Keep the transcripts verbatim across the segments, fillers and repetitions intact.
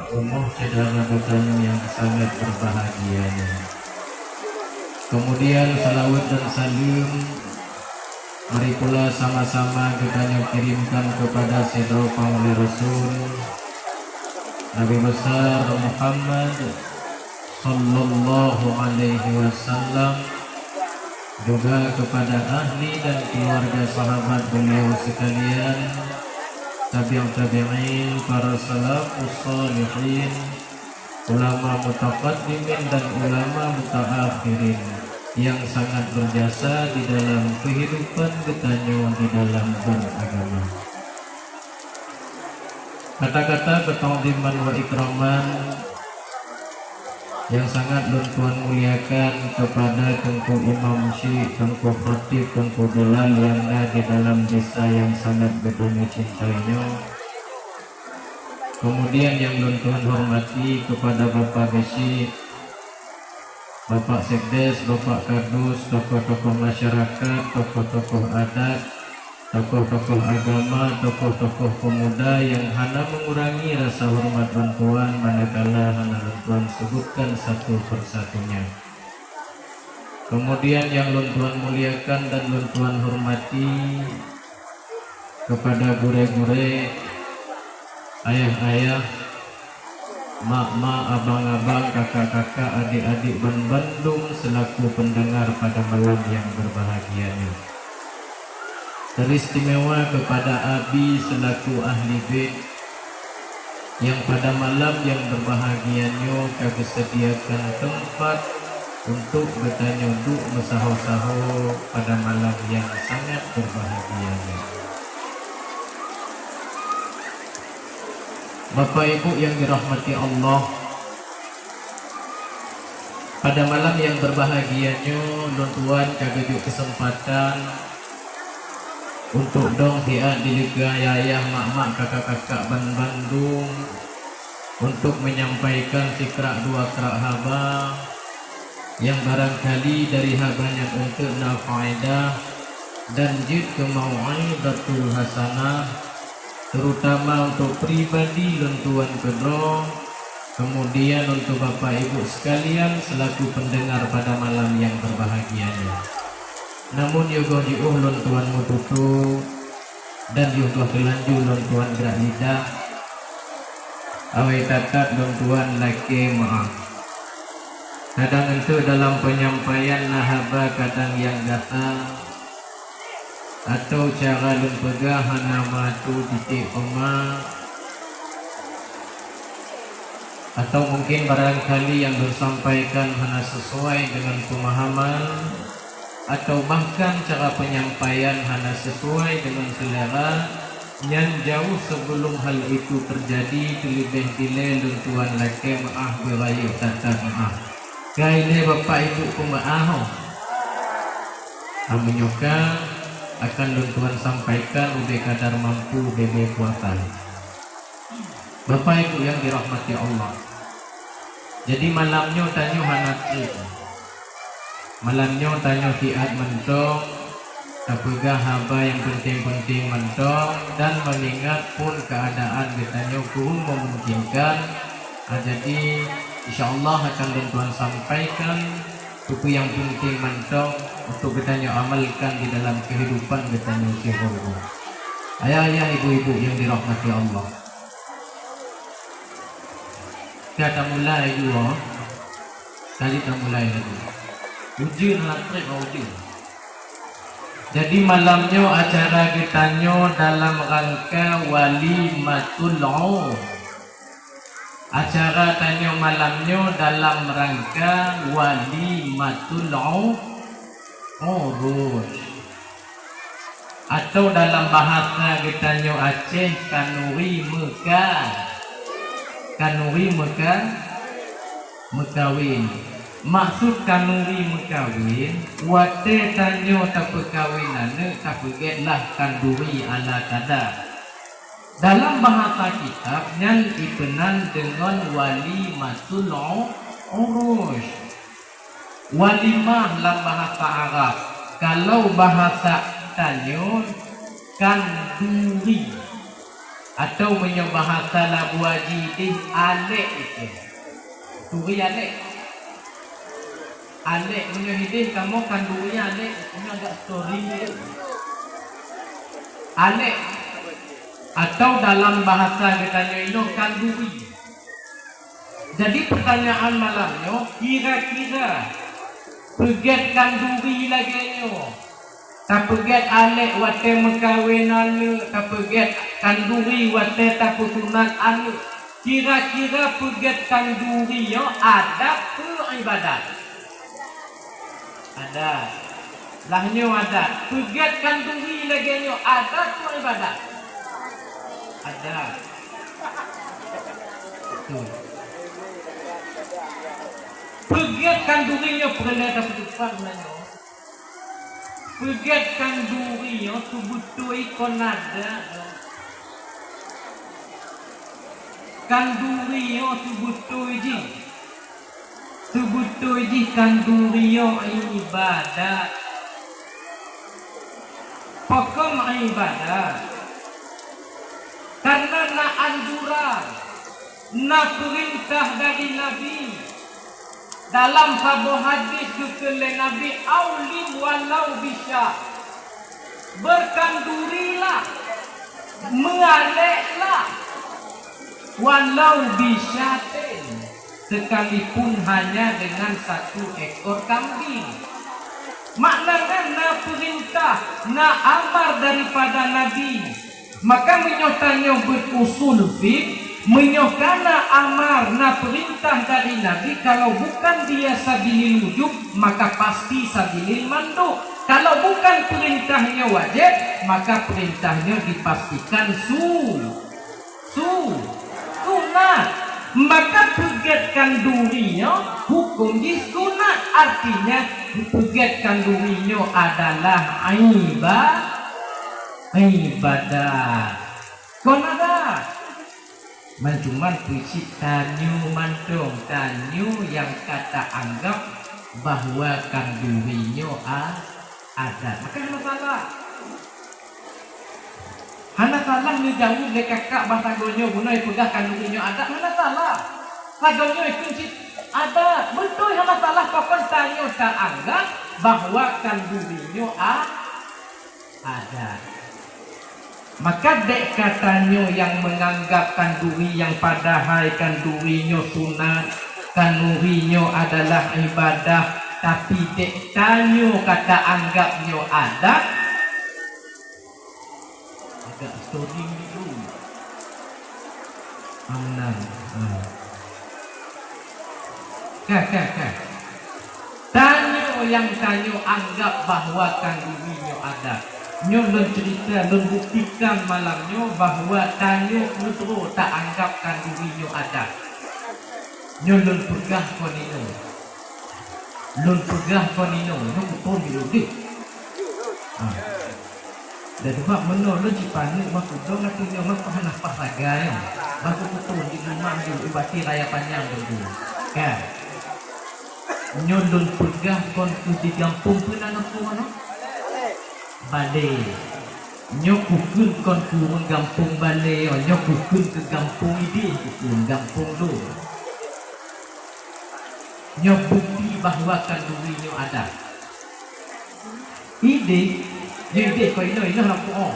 Rumoh syedara geutanyoe nyang sangat berbahagia nyoe. Kemudian salawat dan saleuem mari pula sama-sama geutanyoe kirimkan kepada sidroe panghulèe Rasul, Nabi Besar Muhammad sallallahu alaihi wasallam, juga kepada ahli dan keluarga sahabat beliau sekalian, tabi'ut tabi'in, para salafus salihin, ulama mutaqaddimin dan ulama mutaakhirin yang sangat berjasa di dalam kehidupan geutanyoe di dalam beragama. Kata-kata keuta'ziman wa ikraman yang sangat lôn tuan muliakan kepada Teungku Imam Syik, Teungku Khatib, Teungku Bilal yang na di dalam desa yang sangat geutanyoe cintai nyoe. Kemudian yang lôn tuan hormati kepada Bapak Geuchik, Bapak Sekdes, Bapak Kadus, tokoh-tokoh masyarakat, tokoh-tokoh adat, tokoh-tokoh agama, tokoh-tokoh pemuda yang hana mengurangi rasa hormat lôn tuan manakala hana lôn tuan sebutkan satu persatunya. Kemudian yang lôn tuan muliakan dan lôn tuan hormati kepada gurèe-gurèe, ayah-ayah, mak-mak, abang-abang, kakak-kakak, adik-adik, ban bandum selaku pendengar pada malam yang berbahagia nyoe. Teristimewa kepada Abi selaku ahli bait yang pada malam yang berbahagia nyoe ka geusediakan teumpat untuk geutanyoe duek meusaho-saho pada malam yang sangat berbahagia nyoe. Bapak Ibu yang dirahmati Allah, pada malam yang berbahagia nyoe lôn tuan ka geujok keuseumpatan untuk dong siat dileuka ayah-ayah, mak-mak, kakak-kakak ban bandum untuk menyampaikan sikrak dua krak haba yang barangkali dari haba nyan eunteuk na faedah dan jeuet keu mau'izatul hasanah, terutama untuk pribadi lôn tuan keudroe, kemudian untuk Bapak Ibu sekalian selaku pendengar pada malam yang berbahagia nyoe. Namun yoh goh jiôh lôn tuan meututoe dan yoh goh teulanjô lôn tuan grak lidah, awai that-that lôn tuan lakée meu'ah. Kadang eunteuk dalam penyampaian na haba kadang nyang gata, atau cara lôn peugah hana meuatu titik koma, atau mungkin barangkali nyang lôn sampaikan hana sesuai dengan pemahaman, atau bahkan cara penyampaian hana sesuai dengan selera, nyan jauh sebelum hal itu terjadi, terlebih dilée lôn tuan lakée meu'ah beurayeuk that-that meu'ah. Ka ilée Bapak Ibu peumeu'ah, oh. Meunyoe ka, akan lôn tuan sampaikan ubé kadar mampu ubé kuasa. Bapak Ibu yang dirahmati Allah. Jadi malam nyoe tanyoe hana treb. Malam nyoe tanyoe siat mantong tapeugah haba nyang penting-penting mantong dan mengingat pun keadaan geutanyoe kureueng memungkinkan. Ah, jadi insya Allah akan lôn tuan sampaikan peue-peue nyang penting mantong untuk geutanyoe amalkan di dalam kehidupan geutanyoe seuhari-hari. Ayah-ayah, ibu-ibu yang dirahmati Allah. Ka tamulai jua. Ka tamulai laju. Ujeuen hana treb ujeuen. Jadi malam nyoe acara geutanyoe dalam rangka walimatul ur. Acara tanyoe malam nyoe dalam rangka walimatul u-, urus. Atau dalam bahasa geutanyoe Aceh, kanuri meuka-, kanuri meuka-, meukawen. Maksud kanuri meukawen, watée tanyoe tapeukawen aneuk tapeugét lah kanduri ala kada. Dalam bahasa kitab nyan ipeunan deungon walimatul u-, urus. Walimah lam bahasa Arab, kalau bahasa tanyoe kanduri. Atau meunyoe bahasa labu aji deh, alek itu. Turi alek. Alek meunyoe ideh kamoe kanduri alek, itu agak storing itu. Alek. Atau dalam bahasa geutanyoe inoe kanduri. Jadi pertanyaan malam nyoe, kira-kira peugét kanduri lagée nyoe, tapeugét alek watée meukawen aneuk, tapeugét kanduri watée tapeusunat aneuk, kira-kira peugét kanduri nyoe adat peu ibadat? Adat. Lah nyoe adat. Peugét kanduri lagée nyoe adat peu ibadat? Adat. Betul. Peugét kanduri nyoe peureulée tapeuteupat nyoe. Peugét kanduri nyoe teubeutôi kon adat. Kanduri nyoe teubeutôi jih. Teubeutôi jih kanduri nyoe ibadat. Pakon ibadat? Karena na anjuran, na peurintah dari Nabi. Dalam saboh hadis geukheun lé Nabi, "Aulim walau bisyah." Beukandurilah, meualeklah, walau bisyatin, sekalipun hanya dengan satu ekor kambing. Maknanya na peurintah, na amar daripada Nabi. Maka meunyoe tanyoe beuet usul fik, meunyoe kana amar na peurintah dari Nabi, kalau bukan dia sabilil wujub, maka pasti sabilil mandub. Kalau bukan peurintah nyoe wajéb, maka peurintah nyoe dipastikan su-, su-, sunat. Maka peugét kanduri nyoe huköm jih sunat, artinya peugét kanduri nyoe adalah iba-, ibadat. Kon adat. Man cuman pucit tanyoe mantong, tanyoe nyang ka taanggab bahwa kanduri nyoe a-, adat. Maka hana salah. Hana salah neujaweueb lé kakak bah sagoe nyoe bunoe peugah kanduri nyoe adat, hana salah. Sagoe nyoe ikheun cit adat. Beutôi hana salah, pakon tanyoe taanggab bahwa kanduri nyoe a-, adat. Maka dék ka tanyoe nyang meunganggab kanduri nyang padahai kanduri nyoe sunat, kanduri nyoe adalah ibadah, tapi dék tanyoe ka taanggab nyoe adat. Agak storing dulu. Amnan. Ha. Ka, ka, ka. Tanyoe nyang tanyoe anggab bahwa kanduri nyoe adat. Nyoe lôn cerita, lôn buktikan malam nyoe bahwa tanyoe keudroe taanggab kanduri nyoe adat. Nyoe lôn peugah kon inoe. Lôn peugah kon inoe, nyoe kuphom di udép. Ha. Dan sebab meunoe lôn cit paneuk mah kudong ateueh nyoe mah hana paih sagai. Bah kupeutron di rumah di ubati raya panyang dulu. Kan? Nyoe lôn peugah kon keuh di gampông peue nan aku meunoe? Balé. Nyoe kukheun kon keu ureueng gampông Balé, nyoe kukheun keu gampông idéh, kukheun gampông lôn. Nyoe bukti bahwa kanduri nyoe adat. Idéh, nyoe idéh kon inoe, inoe lam pu'oh.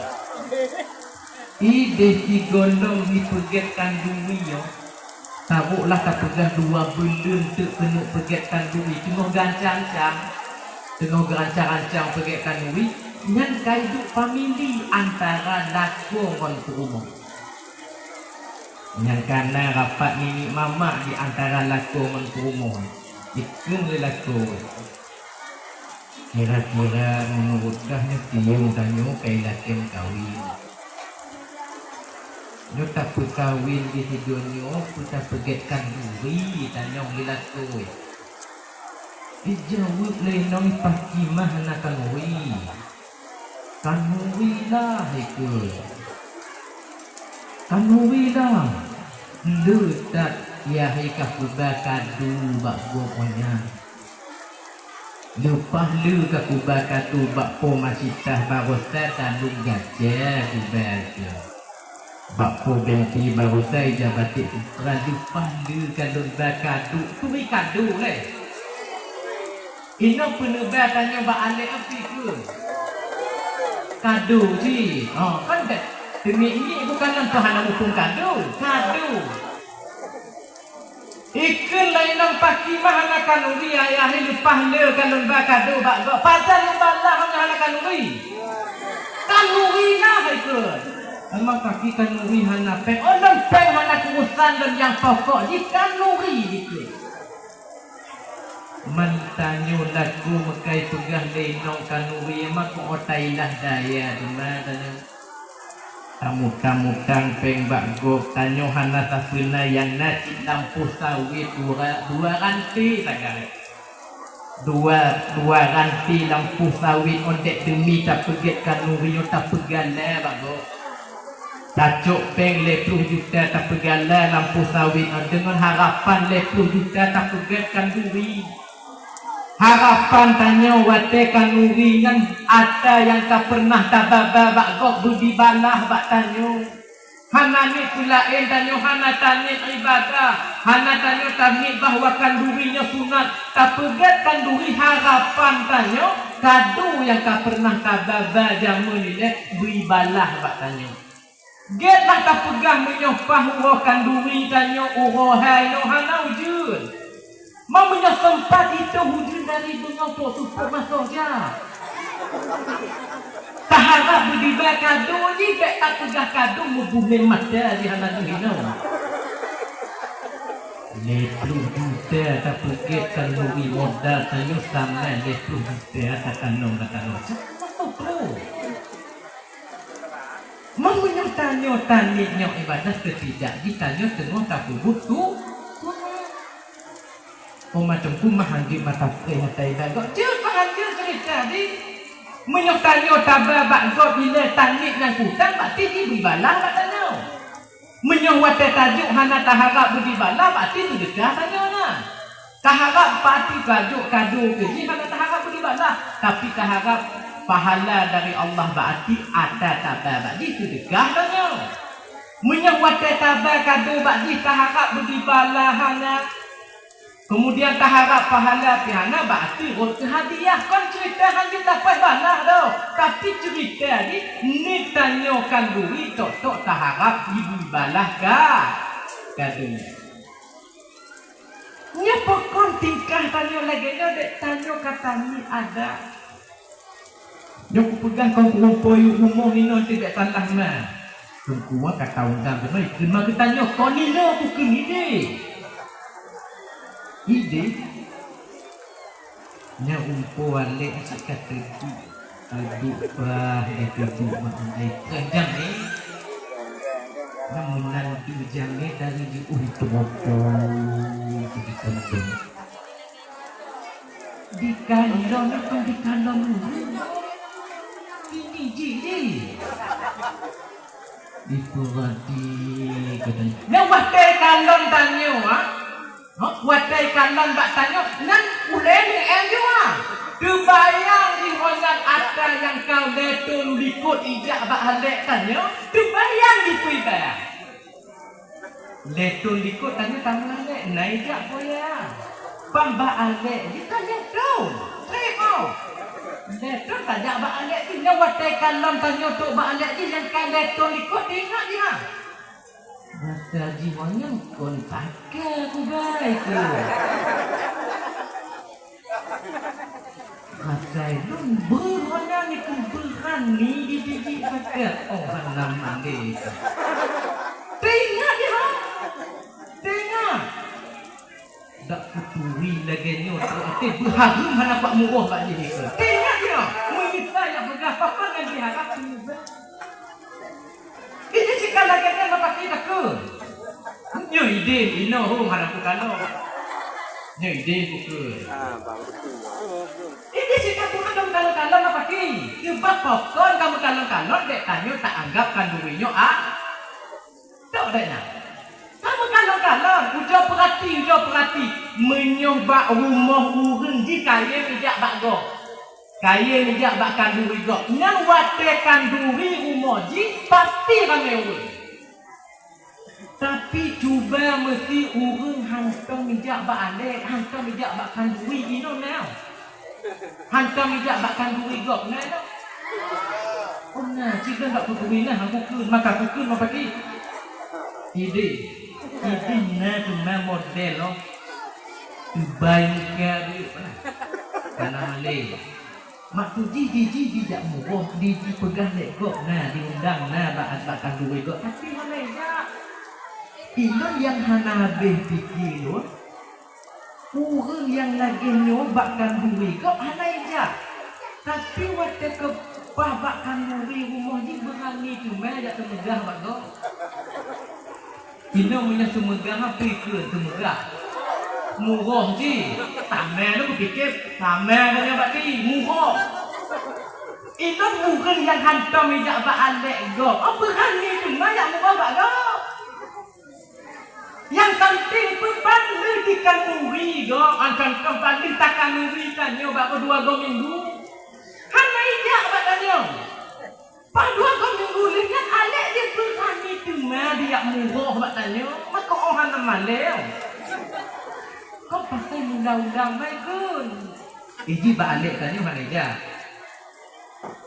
Idéh sigohlom jipeugét kanduri nyoe. Saboh lah tapeugah dua buleuen teuk keuneuk peugét kanduri, teungoh geuancang-ancang, teungoh geuancang-ancang peugét kanduri, nyan ka iduek famili antara lakoe ngon peurumoh. Nyan ka na rapat niniek mamak di antara lakoe ngon peurumoh. Jikheun lé lakoe, "Kira-kira meunurot kah nyoe tieng tanyoe ka ilakée meukawen? Nyoe tapeukawen di sidoe nyoe peu tapeugét kanduri tanyoe lé lakoe?" Jijaweueb lé inong, "Pakimah na kanduri." "Kanduri lah," ikheun. "Kanduri lah. Le that yah ka kuba kadu bak gob nyan. Leupah le ka kuba kadu bak po masitah barosa dalun gajah kuba keu." Bak po benti barosa ija batik, rajin pahle ka lôn ba kadu, turi kadu lé. Inoe peuneuba tanyoe bak alek api keu. Kadu cit. Oh, kan dak. Teumik-mik bukan lôn tuhan hana muphom kadu. Kadu. Ikheun laén nang paki mah hana kanuri, ayah leupah le ka lôn ba kadu bak gob. Pajan lôn balah hana, hana kanuri. Kanuri na hai kheun. Memang paki kanuri hana péng. Oh, lôn péng hana keurusan lôn, nyang pokok jih kanuri jikheun. Man tanyoe lagu meukai peugah lé nong kanuri, mako ota ilah daya teuma tanyoe. Tamu-tamu tang péng bak gob, tanyoe hana sapeue na, nyang na cit lampôh sawét dua, dua ranté sagai. Dua, dua ranté lampôh sawét ondek deumi tapeugét kanuri nyoe tapeugala bak gob. Tacok péng lhèe ploh juta tapeugala lampôh sawét nyoe deungon harapan lhèe ploh juta tapeugét kanuri. Harapan tanyoe watèe kanuri nyan ata nyang ka peureunah tababa bak gob beudibalah bak tanyoe. Hana niet peulaén tanyoe, hana taniet ibadah, hana tanyoe taniet bahwa kanuri nyoe sunat. Tapeugét kanuri harapan tanyoe kadu nyang ka peureunah tababa jameun ilèe beuibalah bak tanyoe. Gét lah tapeugah meunyoe paih uroe kanuri tanyoe uroe hai nyoe hana ujeuen. Ma meunyoe seumpat itôh ujeuen dari beungoh pok seupôt masoh jak. Taharap beudiba kadu jih bèk tapeugah kadu meubunoe mata jih hana geuhinoe. Lhèe ploh juta tapeugét kanuri modal tanyoe sama lhèe ploh juta tatanong, tatanong. Sama tu. Meunyoe tanyoe taniet nyoe ibadah, setidak jih tanyoe teungoh tapeubuet tu. Umat teungku mah hanjeuet mata preh mata ibadah. Jeuet mah hanjeuet cerita di. Meunyoe tanyoe taba bak gob ilèe taniet nyang kutang, berarti jih beuibalah bak tanyoe. Meunyoe watèe tajok hana taharap beudibalah, berarti seudeukah tanyoe na. Taharap pati tajok kado keu jih hana taharap beudibalah, tapi taharap pahala dari Allah, berarti ata taba bak jih seudeukah tanyoe. Meunyoe watèe taba kado bak jih taharap beudibalah hana, kemudian taharap pahala pih hana, berarti rot keu hadiah, kon cerita hanjeuet dapat balah doh. Tapi cerita jih, niet tanyoe kanuri tok-tok taharap jibeuibalah ka, kado nyan. Nyoe pakon tingkah tanyoe lagèe nyoe dek tanyoe ka taniet adat. Nyoe kupeugah kon kurumpok u rumoh inoe teuh bèk salah na. Teungku ka taundang keunoe, kheun ma geutanyoe kon inoe bukon idéh. Idéh. Nyoe rumpok alek cit ka teuduek. Teuduek bah, eh, teuduek mak alek. Kan jamé. Nyoe meunan tu jamé dari di uh teumopong. Di kalon apa di kalon? Ini jih ni. Dipeurati katanya. Nyan watèe kalon tanyoe, ha? Ha? Watèe kalon bak tanyoe, nyan ulèe ngon jua. Teubayang jih ngon ata nyang ka lhèe thôn likôt ijak bak alek tanyoe, teubayang jih peue ibayang. Lhèe thôn likôt tanyoe tameualek, na ijak boya. Pah bak alek jih ka lhèe thôn. Trép oh. Lhèe thôn tajak bak alek jih, nyan watèe kalon tanyoe trok bak alek jih nyang ka lhèe thôn likôt, teuingat jih ha. Masa jih nyan kon pakai kubai tu. Asai lôn beuhana ni keu beurani di biji pakat. Oh, hana mandé. Teuingat jih ha. Teuingat. Dak kuturi lagèe nyoe, trok até beuhareuem hana kuat muroh bak jih nyoe. Teuingat jih ha. Meunyoe saya peugah, pakon nyan jiharap peuneuba. Ini sikala gata mapaki takue. Nyoe idéh inoe hom hana peukalon. Nyoe idéh bukon. Ah, bang, betul. Ini sikap Tuhan dong kalon-kalon mapaki. Sebab pakon kamoe kalon-kalon dek tanyoe taanggap kanduri nyoe ah. Tok dek nyan. Kamoe kalon-kalon, ujoe peurati, ujoe peurati. Meunyoe bak rumoh ureueng jih kayém ijak bak gob. Kayém ijak bak kanduri gob. Nyan watèe kanduri rumoh jih, pasti ramé ureueng. Tapi cuba meusti ureuëng hantom ijak bak alek, hantom ijak bak khanduri inong na. Hantom ijak bak khanduri gob na. Oh na, cit lôn bak khanduri na, aku kheun, maka aku kheun meupaké. Ideh, ideh na teuma model lo. Tubai muka dia. Kana malé. Maksud jih, jih, jih dijak muroh, di, dipeugah lé gob na, diundang na bak, bak khanduri gob. Tapi hana ijak. Ilôn nyang hana habéh pike lôn, ureuëng nyang lagée nyoe bak khanduri gob hana ijak. Tapi watée keupah bak khanduri rumoh jih beurani teuma jak teumeugah bak gob. Inong meunyoe seumeugah, peue keuh seumeugah? Muroh jih. Tamé lôn kupike, tamé gata nyoe bak ti, muroh. Inong ureuëng nyang hantom ijak bak alek gob, oh, beurani teuma jak muroh bak gob. Nyang penting peupan lé dikanduri gob, an kantong padum takanduri tanyoe bak dua goe minggu. Hana ijak bak tanyoe. Padua goe minggu lheueh nyan alek jih beurani teuma dijak muroh bak tanyoe, maka oh hana malée. Kok pasai mula-ula mai gon? Iji bak alek tanyoe hana ijak.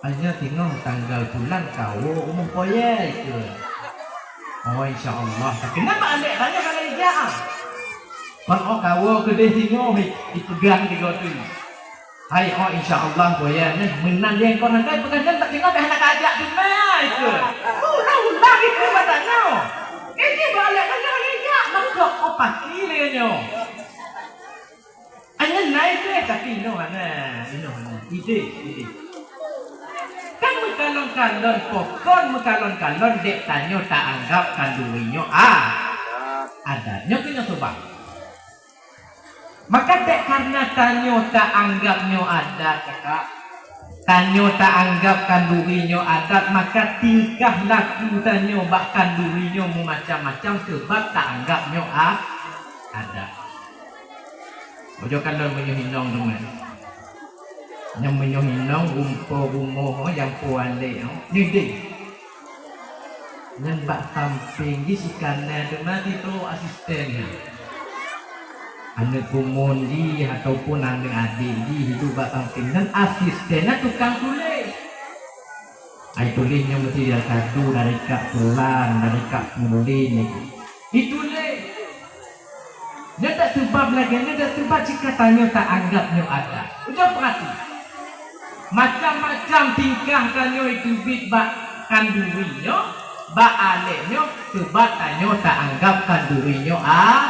Hanya singoh tanggal pulang kawoe rumoh poye ikeu. Oh, insya Allah. Tapi kenapa alek tanyoe hana ijak? Kon oh kawoe keudeh singoh ipeugah di gob tu. Hai, oh, insya Allah, boya nyan meunan dia kon handai peugah nyan tak tinggal dah nak ajak teuma itu. Ulang-ulang itu kata nyoe. Ini balik kan nyoe ni jak mangkok oh paki lé nyoe. Anyan naik deh tapi inoe hana, inoe hana. Ide, ide. Kan meukalon-kalon pokon meukalon-kalon dek tanyoe ta anggap kanduri nyoe ah. Adat nyoe keu nyoe sobang. Maka dek karena tanyoe ta anggap nyoe adat, kakak, tanyoe ta anggap kanduri nyoe adat, maka tingkah laku tanyoe bak kanduri nyoe meumacam-macam sebab ta anggap nyoe a-, adat. Ujoe kalon meunyoe inong deungon. Nyang meunyoe inong rumpo rumoh nyang po alek nyoe deh. Nyan bak sampéng jih si kanan teuma sidroe asisten nyan. Aneuk bumon jih ataupun aneuk adek jih hidup bak sampéng nyan asisten nyan tukang tuléh. Ai tuléh nyan meusti dari kadu, dari kak pulan, dari kak pulin. Dituléh. Nyan dak seubab lagée nyan dak seubab cit ka tanyoe ta anggap nyoe adat. Ujoe peurati. Macam-macam tingkah tanyoe teubiet bak kanduri nyoe, bak alek nyoe, seubab tanyoe ta anggap kanduri nyoe a-,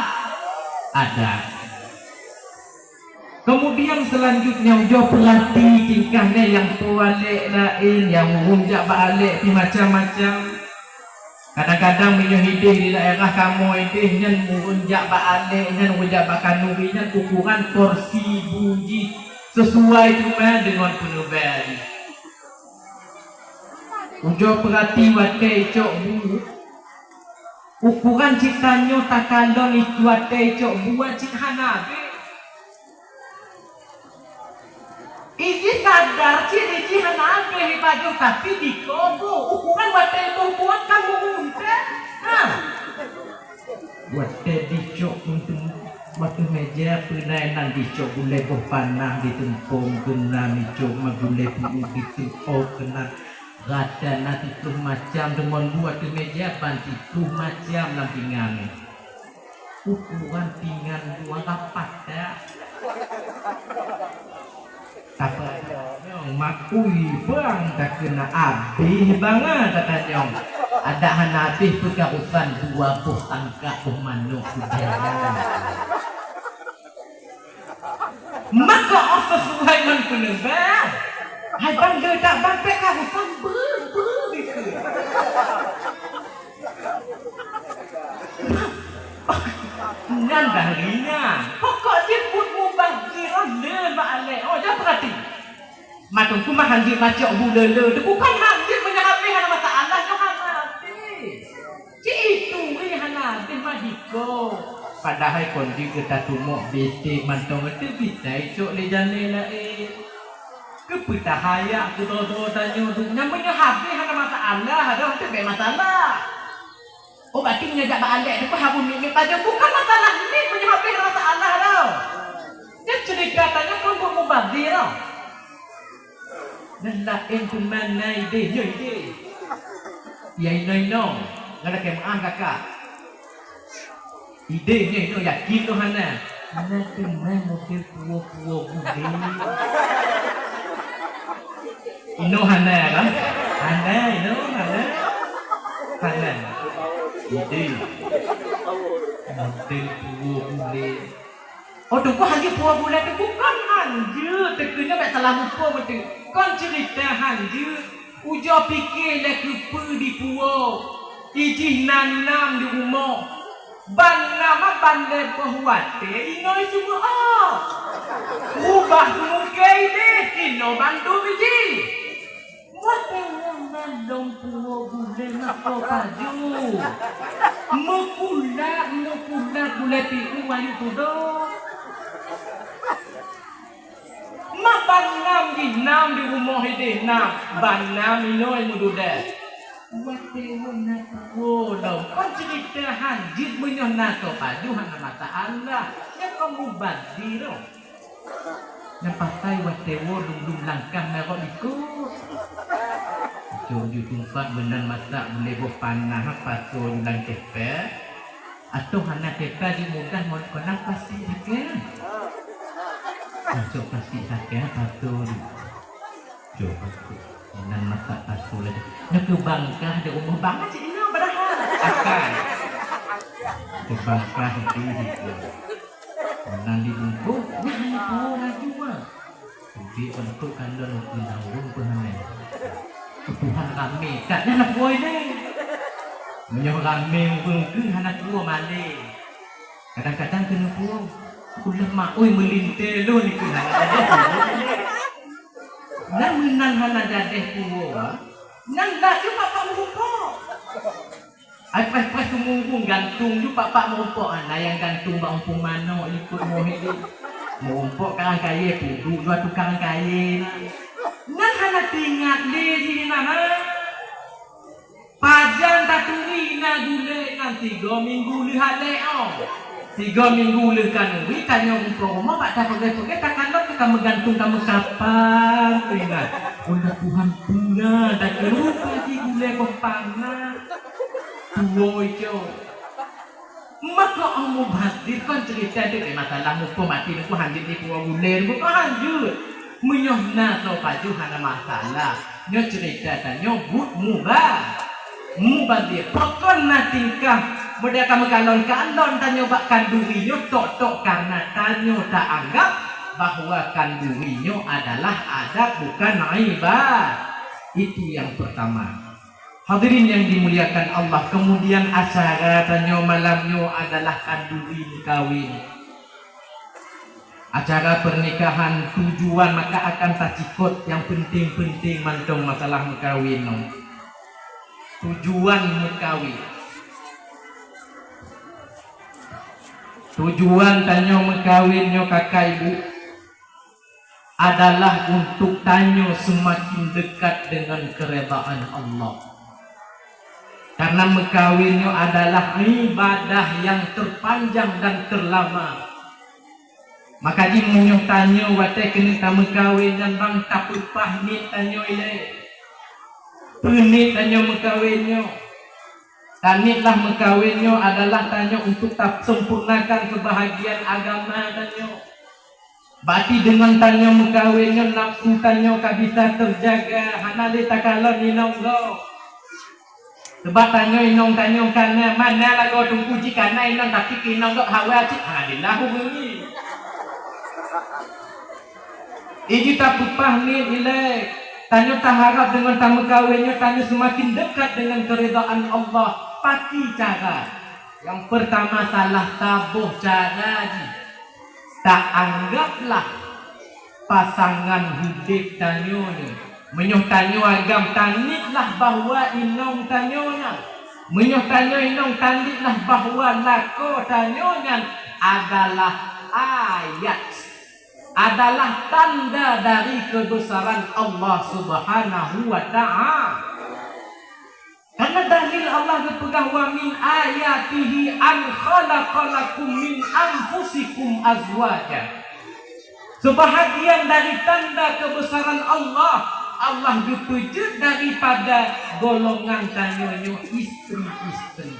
adat. Kemudian selanjutnya ujoe peurati tingkah nyan nyang po alek laén, nyang ureuëng jak bak alek pih macam-macam. Kadang-kadang meunyoe hideh di daerah kamoe ideh nyan ureuëng jak bak alek nyan, ureuëng jak bak kanduri nyan ukuran porsi bu jih sesuai teuma deungon peuneubée jih. Ujoe peurati watée icok bu, ukuran cit tanyoe takalon watée icok bu cit hana habéh. Iji sadar cit iji hana habéh ibajoh tapi dikoboh ukuran watée boh buat kamoe unte. Ha. Watée dicok untuk batu meja peunai nan dicok gulai boh panah ditumpong keunan dicok magulai peuet dicok keunan rata na siploh macam deungon buat tu meja ban siploh macam lam pingan. Ukuran pingan dua rapat dak. Tapi makui bang tak kena habis bang ah, kata nyong. Ada hana habis peukarusan dua boh tangkak boh manok tu. Maka oh sesuai ngon peuneubang. Hai bang le dak bang pek karusan ber ber gitu. Nyan dah ringan. Pokok jih buet mubah jiran le bak alek. Oh, dah perhati. Matungku mah hanjeuet macok bu lele tu bukan hanjeuet meunyoe habéh hana masalah nyoe hana habéh. Cit itu weh hana habéh mah diko. Padahai kon jih geuta tumok besek mantong itu bisa icok lé jane laén. Keupeue tahayak keu droe-droe tanyoe tu? Nyang meunyoe habéh hana masalah, adoh teuh bèk masalah. Oh, berarti meunyoe jak bak alek tu pun harus mit-mit pajoh. Bukan masalah mit, meunyoe habéh masalah tau. Nyan cerita tanyoe kon buet mubazir tau. Dan laén teuma na idéh, nyoe idéh. Ya inoe-inoe, ngon lakée meu'ah kakak. Idéh nyoe, inoe yakin nyoe hana. Hana teuma model puwoe-puwoe gulé. Inoe hana kan? Hana, inoe hana. Hana. Idéh. Model puwoe gulé. Oh, teungku hanjeuet puwoe gulé teungku, kon hanjeuet, teungku nyoe bèk salah muphom teungku. Kon cerita hanjeuet. Ujoe pike lé keupeue dipuwoe, ijih nan nam di rumoh. Ban nam ban lhèe boh watèe inoe seumeue. Rubah seumungkée idéh, inoe bandum ijih. Watèe nyan ban lom puwoe gulé mako paju. Meukulat, meukulat gulé piôh ayue tudoe. Ma ban nam jih nam di rumoh idéh nam, ban nam inoe meududeh. Watèe woe na tuwoe lom, kon cerita hanjeuet meunyoe na soe paju hana masalah. Nyan kon mubazir. Nyang pasai watèe woe lom-lom langkah na rot likot. Cok ju tumpat meunan masak bulèe boh panah pasoe ju lam kepek. Atau hana teuka di mudah ngon keunan plastik sakét. Nah, cok plastik sakét, satu ni. Cok plastik. Nan masak pasu laju. Nyoe keu bangkah di rumoh bangat cit nyoe padahal. Akan. Keu bangkah di situ. Nan dibungkus, nah, itu laju, ah. Ubit bentuk kandang ureueng peuhanai. Tuhan ramé, tak ada nak buai deh. Meunyoe ramé ureueng keu hana tuwoe malée. Kadang-kadang keuneuk puwoe, ulama oi meulintée lôn ikeu hana jadeh. Nan meunan hana jadeh puwoe, nan laju bapak meurumpok. Ai paih-paih seumunggong gantung ju bapak meurumpok, hana nyang gantung bak umpung manok likot mohe deh. Meurumpok karang kayée puduk dua tukang kayée na. Nan hana teuingat lé jih na. Pajan taturi na gulée nyan tiga minggu lheueh alek, oh. Tiga minggu lheueh kanuri, tanyoe umpung rumoh bak tapeugét-peugét, takalon ka meugantung ka meukapan, ingat. Unda Tuhan pula takalon pagi gulée boh panah. Tuwoe icok. Maka Allah mubazir kon cerita tu, eh, masalah muphom mati nungku hanjeuet nipu gulée, bukan hanjeuet. Meunyoe na soe pajoh hana masalah. Nyoe cerita tanyoe buet muba-, mubazir. Pakon na tingkah model ka meukalon-kalon tanyoe bak kanduri nyoe tok-tok karena tanyoe taanggap bahwa kanduri nyoe adalah adat bukan ibadah. Itu yang pertama. Hadirin yang dimuliakan Allah, kemudian acara tanyoe malam nyoe adalah kanduri meukawen. Acara pernikahan tujuan maka akan tacikot nyang penting-penting mantong masalah meukawen nyoe. Tujuan meukawen. Tujuan tanyoe meukawen nyoe kakak ibu adalah untuk tanyoe semakin dekat dengan keredaan Allah. Karena meukawen nyoe adalah ibadah yang terpanjang dan terlama. Maka jih meunyoe tanyoe watée keuneuk tameukawen nyan bang tapeupah niet tanyoe ilée. Peue niet tanyoe meukawen nyoe? Taniet lah meukawen nyoe adalah tanyoe untuk tasempurnakan keubahagiaan agama tanyoe. Berarti deungon tanyoe meukawen nyoe, nafsu tanyoe ka bisa teujaga, hana lé takalon inong gob. Sabab tanyoe inong tanyoe kana, mana lagoe teungku jih kana inong, tapi keu inong gob hawa cit, alhamdulillah, ureueng nyoe. Iji tapeupah niet ilée, tanyoe taharab deungon tameukawen nyoe tanyoe seumaken dekat deungon keuridaan Allah. Pakri cara? Nyang peurtama salah saboh cara jih, taanggaplah pasangan udeb tanyoe nyoe. Meunyoe tanyoe agam, tanietlah bahwa inong tanyoe nyan. Meunyoe tanyoe inong, tanietlah bahwa lakoe tanyoe nyan adalah ayat, adalah tanda dari kebesaran Allah Subhanahu wa Ta'ala. Karena dalil Allah geupeugah, "Wa min ayatihi an khalaqa lakum min anfusikum azwaja." Sebahagian dari tanda kebesaran Allah, Allah geupeujeuet daripada golongan tanyoe nyoe istri-istri.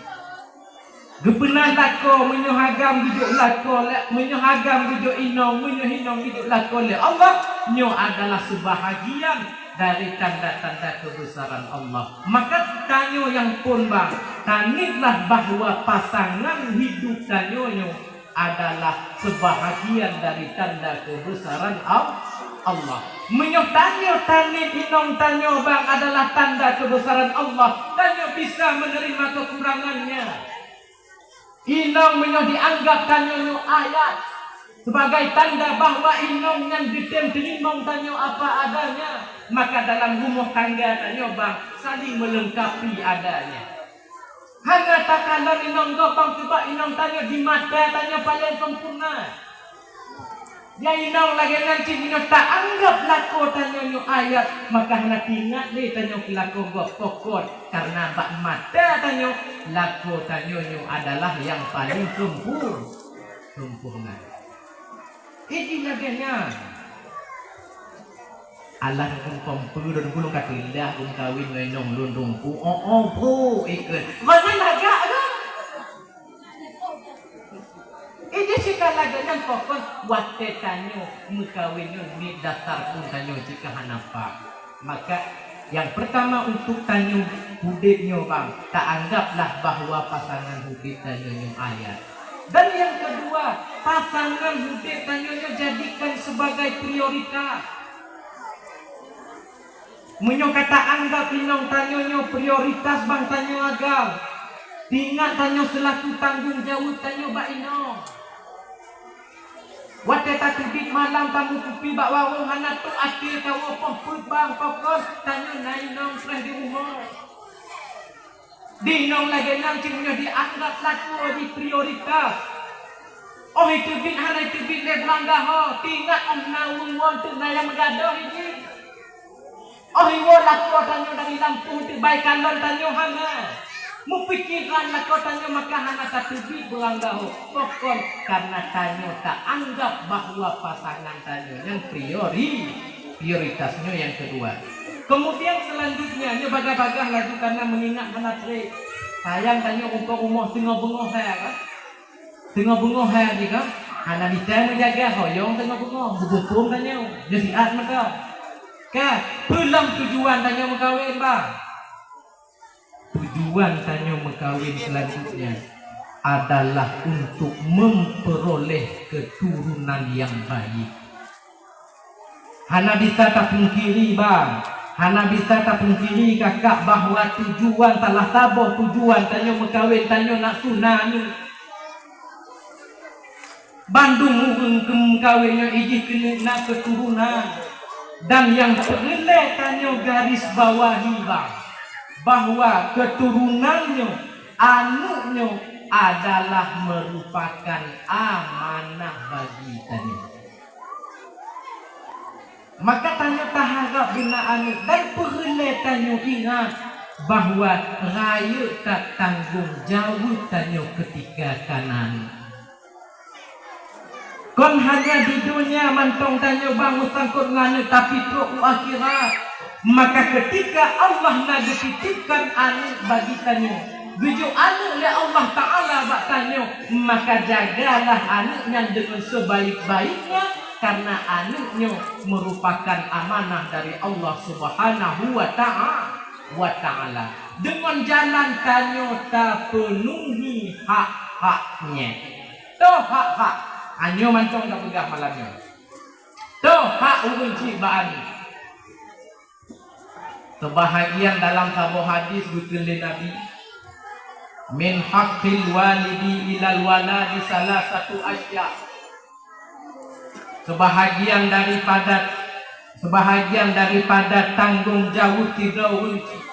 Geupeuna lakoe, meunyoe agam geujok lakoe lé, meunyoe agam geujok inong, meunyoe inong geujok lakoe lé Allah, nyoe adalah sebahagian dari tanda-tanda kebesaran Allah. Maka tanyoe nyang phon bang, taniet lah bahwa pasangan hidup tanyoe nyoe adalah sebahagian dari tanda kebesaran Al-, Allah. Meunyoe tanyoe taniet inong tanyoe bang adalah tanda kebesaran Allah, tanyoe bisa menerima kekurangannya. Inong meunyoe dianggap tanyoe nyoe ayat sebagai tanda bahwa inong nyan geutem teurimong tanyoe apa adanya, maka dalam rumoh tangga tanyoe bang saling melengkapi adanya. Hana takalon inong gob bang, sebab inong tanyoe di mata tanyoe paleng sempurna. Ya inong lagée nyan cit meunyoe taanggap lakoe tanyoe nyoe ayat, maka hana teuingat lé tanyoe keu lakoe gob. Pakon? Karena bak mata tanyoe, lakoe tanyoe nyoe adalah nyang paleng sempur-, sempurna. Jadi lagée nyan. Alah, lôn kompom peue lôn, lôn ka teulah lôn kawin ngon inong lôn teungku. Oh, oh, bro, ikeu. Gobnyan lagak ke? Eh, di sikala geuh nyan pokon watée tanyoe meukawen nyoe miet dasar pun tanyoe jika hana pah. Maka, nyang pertama untuk tanyoe udeb nyoe bang, taanggaplah bahwa pasangan udeb tanyoe nyoe ayat. Dan yang kedua, pasangan udeb tanyoe nyoe jadikan sebagai prioritas. Meunyoe ka taanggap inong tanyoe nyoe prioritas bang tanyoe agam, ingat tanyoe seulaku tanggong jaweueb tanyoe bak inong. Watée tateubiet malam tameukupi bak warong hana trok até tawoe poh peuet bang, pakon tanyoe na inong preh di rumoh. Di inong lagée nyan cit meunyoe dianggap lakoe jih prioritas. Óh iteubiet hana iteubiet lé beurangga ho, teuingat óh na ureuëng woe teuk na nyang meugadôh jih. Óh iwoe lakoe tanyoe dari lampôh teuk bai kalon tanyoe hana. Meupikeran lakoe tanyoe maka hana tateubiet beurangga ho. Pakon? Karena tanyoe taanggap bahwa pasangan tanyoe nyan priori, prioritas nyoe nyang keudua. Kemudian selanjutnya, nyoe bagah-bagah laju karena mengingat hana treb. Sayang tanyoe umpung rumoh singoh beungoh hai kan? Singoh beungoh hai jih kan? Hana bisa meujaga hoyong singoh beungoh, beubuphom tanyoe. Nyoe siat mantong. Ka, peue lom tujuan tanyoe meukawen bang? Tujuan tanyoe meukawen selanjutnya adalah untuk memperoleh keturunan yang baik. Hana bisa tapungkiri bang, hana bisa tapungkiri kakak bahwa tujuan salah saboh tujuan tanyoe meukawen tanyoe nak suna nyoe. Bandum ureuëng keu meukawen nyoe ijih keuneuk na keuturonan. Dan nyang peureulée tanyoe garis bawahi bang, bahwa keuturonan nyoe, aneuëk nyoe adalah meurupakan amanah bagi tanyoe. Maka tanyoe taharab beuna aneuëk dan peureulée tanyoe ingat bahwa rayeuk that tanggong jaweueb tanyoe keutika kana aneuëk. Kon hanya di donya mantong tanyoe bang meusangkot ngon aneuëk, tapi trok u akhirat. Maka keutika Allah na geutitipkan aneuëk bagi tanyoe, geujok aneuëk lé Allah Ta'ala bak tanyoe, maka jagalah aneuëk nyan deungon sebaik-baiknya, karena aneuëk nyoe merupakan amanah dari Allah Subhanahu wa Ta'a-, wa Ta'ala. Deungon jalan tanyoe tapeunuhi hak-haknya. Toh hak-hak. Nyoe mantong tapeugah malam nyoe. Toh hak ureuëng chik bak aneuëk. Seubahagian dalam saboh hadis geukheun lé Nabi, "Min haqqil walidi ilal waladi salasatu asya." Seubahagian daripada, seubahagian daripada tanggong jaweueb sidroe ureuëng chik,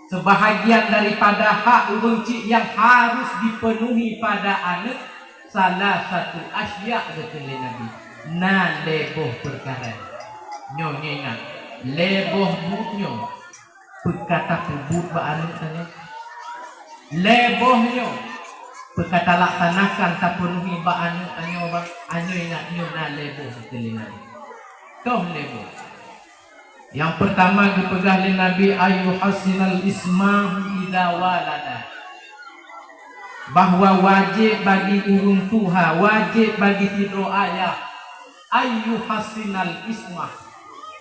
seubahagian daripada hak ureuëng chik nyang harus dipenuhi pada aneuëk, salasatu asya geukheun lé Nabi, na lhée boh peukara. Nyoe ingat, lhée boh buet nyoe peukara peubuet bak aneuëk tanyoe. Lhèe boh nyoe peue ka talaksanakan tapeunuhi bak aneuk tanyoe, bak aneuk ingat nyoe na lhèe boh teulinga. Toh lhèe boh. Nyang peurtama geupeugah lé Nabi, "Ayu hasinal ismah idza walada." Bahwa wajéb bagi ureuëng tuha, wajéb bagi sidroe ayah, ayu hasinal ismah,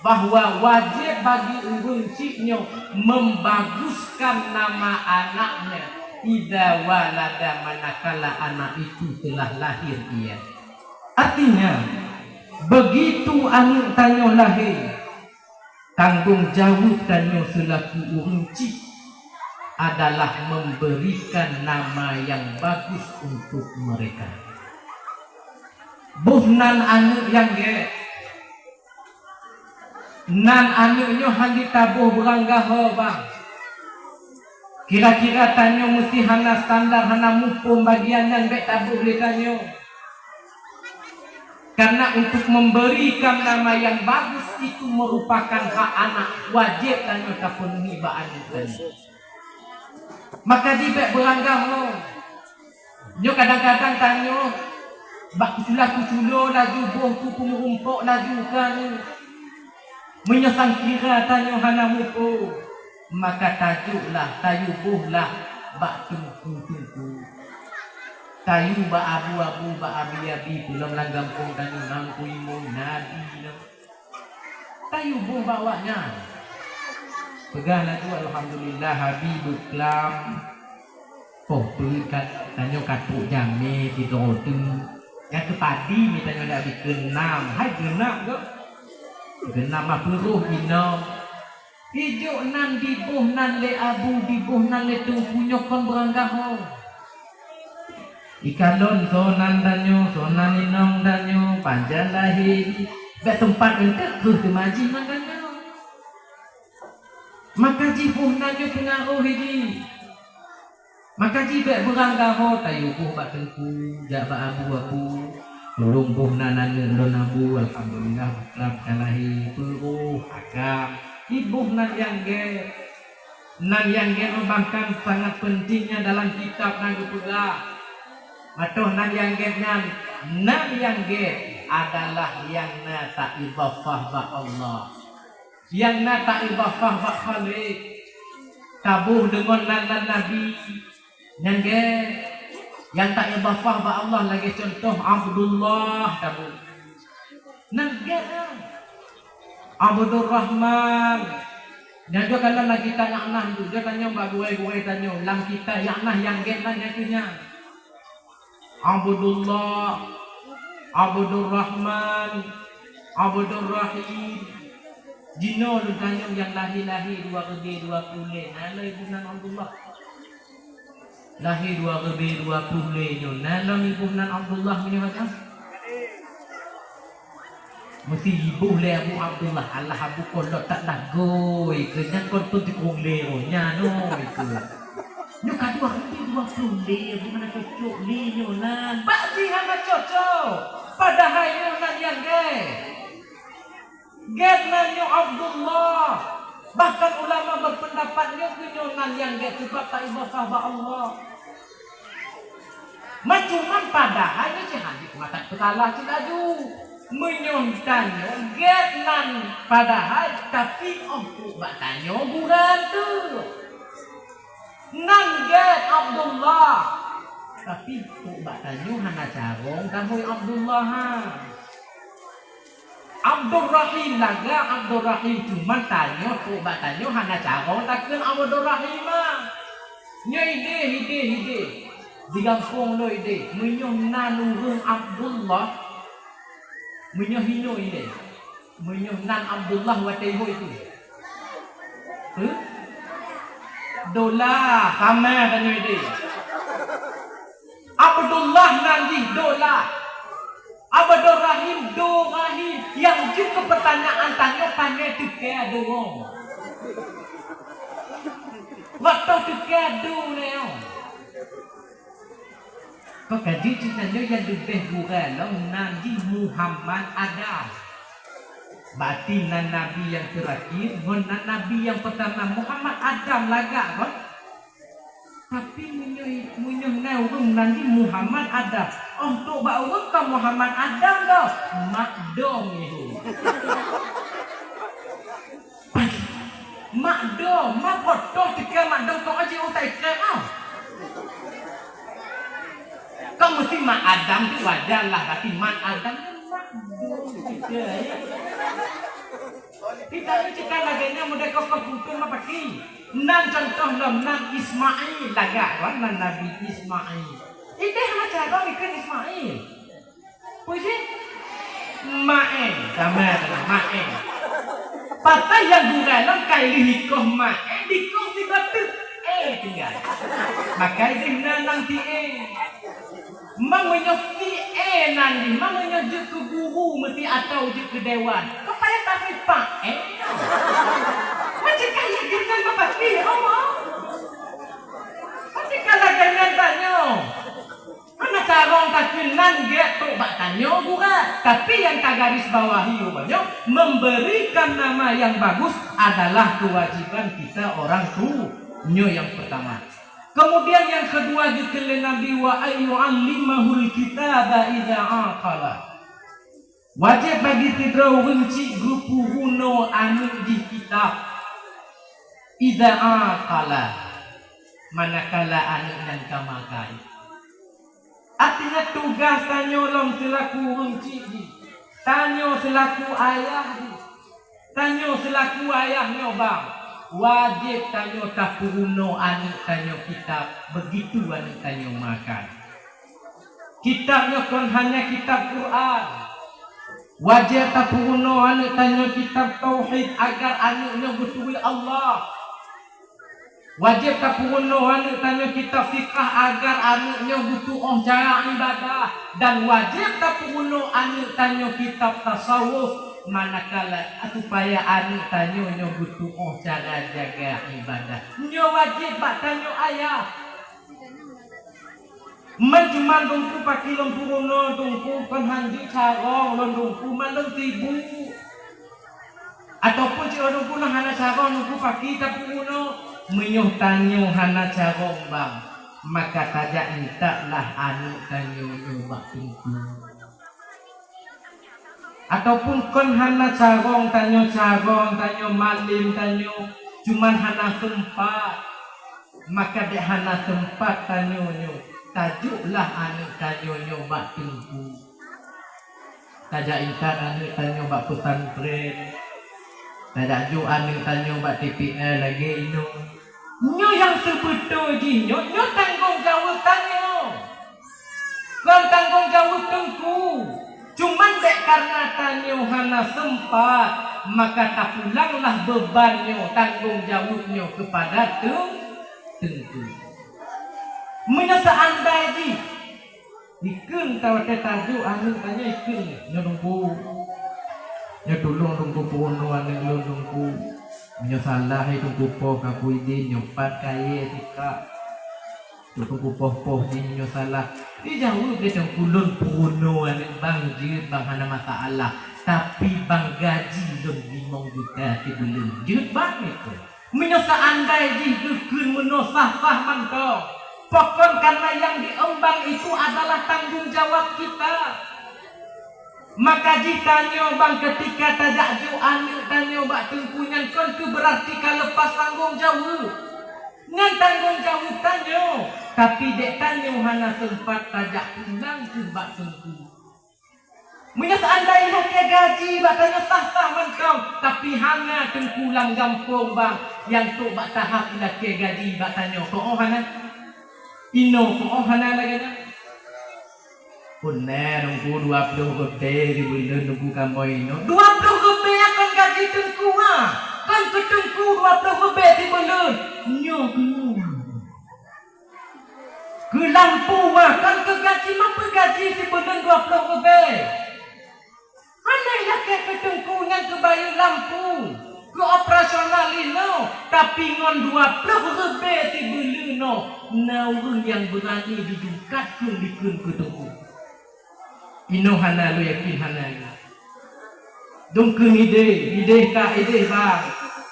bahwa wajéb bagi ureuëng cit nyoe membaguskan nama anaknya, idza walada, manakala anak itu telah lahir ia. Artinya, begitu aneuk tanyoe lahé, tanggong jaweueb tanyoe seulaku ureuëng cit adalah memberikan nama yang bagus untuk mereka. Boh nan aneuk nyang gét. Nan aneuk nyoe hana taboh beuranggaho, bang. Kira-kira tanyoe meusti hana standar, hana muphom bagian nyan, bék taboh lé tanyoe. Karena untuk memberikan nama yang bagus itu merupakan hak anak, wajéb tanyoe tapeunuhi bak aneuk tanyoe. Maka jih bék beuranggaho. Nyoe kadang-kadang tanyoe bak kucula-kuculo laju boh, ku peumeurumpok laju ka nyoe. Meunyoe sangkira tanyoe hana muphom, maka tajôklah, tayue bohlah bak teungku-teungku. Tayue bak abu-abu, bak abi-abi, peulom lam gampông tanyoe na Teungku Imum, na Abi nyoe. Tayue boh bak awaknyan. Peugah laju, "Alhamdulillah, Abi beuklam." Poh peuet ka, tanyoe ka trok jamé sidroe teuk. Nyang keu padi mi tanyoe dak bri keunam, hai geunap geuh. Geunap mah peuroh inong. Ijok nan diboh nan lé abu, diboh nan lé teungku nyoe kon beuranggaho. Ikalon soe nan tanyoe, soe nan inong tanyoe, pajan lahé, bék seumpat eunteuk kheueh teuma jih ngon tanyoe. Maka jiboh nan nyoe peungaroh jih. Maka jih bék beuranggaho, tayue boh bak teungku, jak bak abu-abu, tulông boh nan aneuk lôn abu, alhamdulillah, beuklam ka lahé, peuroh agam. Iboh nan nyang gét. Nan nyang gét nyoe bahkan sangat pentingnya dalam kitab na geupeugah. Matoh nan nyang gét nyan, nan nyang gét adalah nyang na taidhafah bak Allah. Nyang na taidhafah bak Khaliq, taboh deungon nan-nan nabi, nyan gét. Nyang taidhafah bak Allah lagée cuntoh Abdullah taboh. Nan gét nyan. Abdurrahman. Nyan jeuet kalon lam kitab Ya'nah tu, jeuet tanyong bak gurée-gurée tanyoe, lam kitab Ya'nah nyang gét nan nyang keu nyan. Abdullah, Abdurrahman, Abdurrahim. Jinoe lôn tanyong nyang lahé-lahé dua ribée dua ploh lhée, na lôn iboh nan Abdullah. Lahé dua ribée dua ploh lhée nyoe, na lôn iboh nan Abdullah meunyoe hana? Meusti iboh lé Abu Abdullah, alah Abu Kolot tak lagoe keu nyan kon peutikong lé roh nyan oi keu. Nyoe ka dua ribée dua ploh lhée, di mana cocok lé nyoe nan? Bak jih hana cocok. Padahai nyoe nan nyang gét. Gét nan nyoe Abdullah. Bahkan ulama berpendapat nyoe keu nyoe nan nyang gét sebab taidhafah bak Allah. Meucuman padahai nyoe cit hana mata peutalah cit laju. Meunyoe tanyoe gét nan padahai, tapi oh kok bak tanyoe gura teuh. Nan gét Abdullah, tapi kok bak tanyoe hana carông tamui Abdullah ha. Abdurrahim lagak Abdurrahim, cuman tanyoe trok bak tanyoe hana carông takheun Abdurrahim ah. Nyoe ideh, ideh, ideh. Di gampông lôn ideh, meunyoe nan ureuëng Abdullah, meunyoe hinoe ideh, meunyoe nan Abdullah watée ihôi tu. Huh? Dola, sama tanyoe ideh. Abdullah nan jih Dola. Abdurrahim, Durahim. Nyang jeuet keu peutanyaan tanyoe, pane teuka doe. Watée teuka doe nyoe. Maka jih tanyoe nyang leubeh gura lom nan jih Muhammad Adam. Berarti nan nabi nyang teurakhir ngon nan nabi nyang peutama. Muhammad Adam lagak kon? Tapi meunyoe, meunyoe na ureuëng nan jih Muhammad Adam, oh, trok bak ureuëng ka Muhammad Adam dah, Mak Dong nyoe. Mak Dong, mak bodoh teuka Mak Dong kong aja utai kau. Kau mesti Mak Adam tu wajar lah, tapi Mak Adam tu Mak Dong kita, ya. Kita ni cita laganya mudah kau kau putun apa ki? Nan contoh lom nan Ismail lagak kan nan Nabi Ismail. Ideh macam kau ikut Ismail. Puji? Maeng, sama dengan maeng. Pasal yang gurah lom kai lihikoh maeng dikoh si batuk. Eh tinggal. Makai zina nang ti eh. Mang meunyoe si eh nan di, mang meunyoe jeuet keu guru meusti atau jeuet keu dewan. Kau payah tak sipak eh. Macam kaya gurah bapak ni, Allah. Macam kalau jangan tanya. Hana carông takheun nan gét trok bak tanyoe gura, tapi nyang tagaris bawahi uroe nyoe memberikan nama yang bagus adalah kewajiban kita orang tu. Nyoe nyang pertama. Kemudian nyang kedua geukheun lé Nabi wa ayyu'allimahul kitaba idza aqala. Wajéb bagi sidroe ureuëng cit geupeurunoe aneuëk jih kitab. Idza aqala, manakala aneuëk nyan ka makai. Artinya tugaih tanyoe lom seulaku ureuëng cit jih, tanyoe seulaku ayah jih, tanyoe seulaku ayah nyoe bang, wajéb tanyoe tapeurunoe aneuëk tanyoe kitab, begitu aneuëk tanyoe makai. Kitab nyoe kon hanya kitab Quran. Wajéb tapeurunoe aneuëk tanyoe kitab tauhid agar aneuëk nyoe geuturi Allah. Wajéb tapeurunoe aneuëk tanyoe kitab fikah agar aneuëk nyoe geutuoh cara ibadah, dan wajéb tapeurunoe aneuëk tanyoe kitab tasawuf manakala supaya aneuëk tanyoe nyoe geutuoh cara jaga ibadah. Nyoe wajéb bak tanyoe ayah. Man cuman Teungku paki lôn peurunoe Teungku kon hanjeuet carông lôn Teungku, man lôn sibuk. Ataupun cit lôn Teungku lôn hana carông Teungku paki tapeurunoe. Meunyoe tanyoe hana carông bang, maka tajak intatlah aneuëk tanyoe nyoe bak Teungku. Ataupun kon hana carông tanyoe, carông tanyoe, malem tanyoe, cuman hana seumpat. Maka dek hana seumpat tanyoe nyoe, tajôklah aneuëk tanyoe nyoe bak Teungku. Tajak intat aneuëk tanyoe bak pesantren. Tajak jôk aneuëk tanyoe bak T P L lagée inoe. Nyoe nyang seubeutôi jih nyoe, nyoe tanggông jaweueb tanyoe. Kon tanggông jaweueb Teungku. Cuman dek karena tanyoe hana seumpat, maka tapulanglah beuban nyoe, tanggông jaweueb nyoe keupada Teung-, Teungku. Meunyoe seuandai jih, ikheun ta watée tajôk aneuëk tanyoe ikheun, "Nyoe Teungku, nyoe tulông Teungku peurunoe aneuëk lôn Teungku. Meunyoe salah hai Teungku poh ka kuidin, nyoe pat kayée sikak." Teungku poh-poh jih nyoe salah. Dijaweueb lé Teungku, "Lôn peurunoe aneuëk bang jeuet bang hana masalah, tapi bang gaji lôn limong juta sibuleuen jeuet bang itu." Meunyoe seuandai jih geukheun meunoe sah-sah mantong, pokon karena nyang dieumbang itu adalah tanggông jawab kita. Maka jih tanyoe bang keutika tajak jôk aneuëk tanyoe bak Teungku nyan kon keu beurati ka leupas tanggông jaweueb. Nyan tanggông jaweueb tanyoe, tapi dek tanyoe hana seumpat tajak pulang keu bak Teungku. Meunyoe seuandai lakée gaji bak tanyoe sah-sah mantong, tapi hana Teungku lam gampông bang nyang trok bak tahap ilakée gaji bak tanyoe, keuoh hana? Inoe keuoh hana lagée nyan? Peureunah Teungku dua ploh ribée sibuleuen Teungku kamoe inoe. Dua ploh ribée kon gaji Teungku ha. Kon keu Teungku dua ploh ribée sibuleuen. Nyoe keunoe. Keu lampu ha, kon keu gaji, ma peue gaji sibuleuen dua ploh ribée. Hana ilakée keu Teungku nyan keu bayeue lampu, keu operasional inoe, tapi ngon dua ploh ribée sibuleuen nyoe, na ureuëng nyang beurani jidukat keu likheun keu Teungku. Inoe hana lôn yakin hana. Dong keu ideh, ideh ka ideh bang.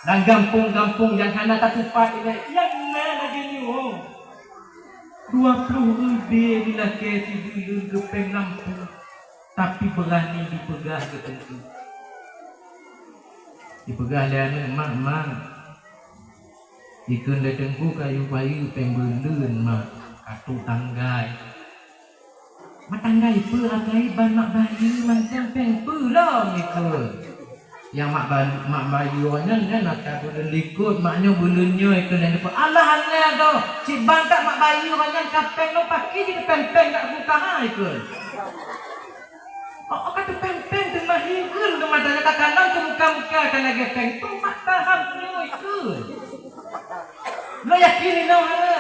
Dan gampông-gampông nyang hana tatupat ideh, nyang na lagée nyoe. Dua ploh ribèe dilakèe sibuleuen geupèng lampôh, tapi beurani jipeugah keu teungku. Jipeugah lé aneuk, "Mak, mak, ikheun lé teungku kayue bayeue pèng buleuen, mak, ka trôk tanggai." "Mak, tanggai peue asai ban mak bayeue mantong pèng peue lom ikheun?" Nyang mak ba-, mak bayeue nyan, nyan atra buleuen likôt, mak nyoe buleuen nyoe keunan depan. Alah, hana doh, cit ban that mak bayeue nyan ka pèng lom, pakri jih teupèng-pèng dak buka hai keuh. Oh, oh, ka teupèng-pèng teuma hireuen teuma tanya ka kalon keu muka-muka ka lagèe pèng. Teuma tahap nyoe keuh. Lôn yakin inoe hana.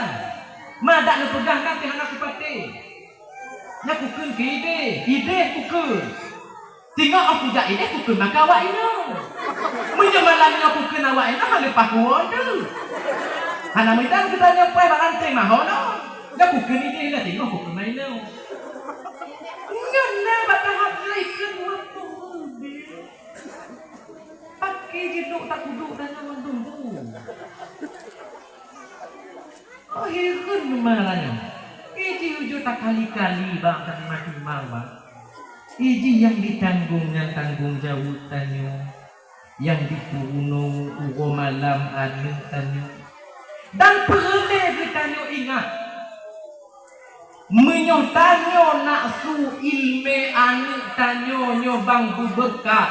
Ma dak neupeugah nyan pih hana kupatéh. Nyan kukheun keu idéh, idéh kukheun. Singoh 'oh kujak idéh kukheun bak awak inong. Meunyoe malam nyoe kukheun awak inong, hana leupah kuwoe teuh. Hana meudan geutanyoe poh bak ranté mahô lom. Nyoe kukheun idéh lah, singoh kukheun bak inong. Ngon na bak tahap nyoe ikheun dua ploh ribèe. Pakri jih duek takuduek dan nyan mandum bu. Oh, hireuen teuma nyan. Ijih ujoe takali-kali bang, tatimang-timang bang. Ijih nyang jitanggong nyan tanggong jaweueb tanyoe, nyang jipeurunoe uroe malam aneuk tanyoe. Dan peureulèe geutanyoe ingat, meunyoe tanyoe nak su ileumèe aneuk tanyoe nyoe bang beubeureukat,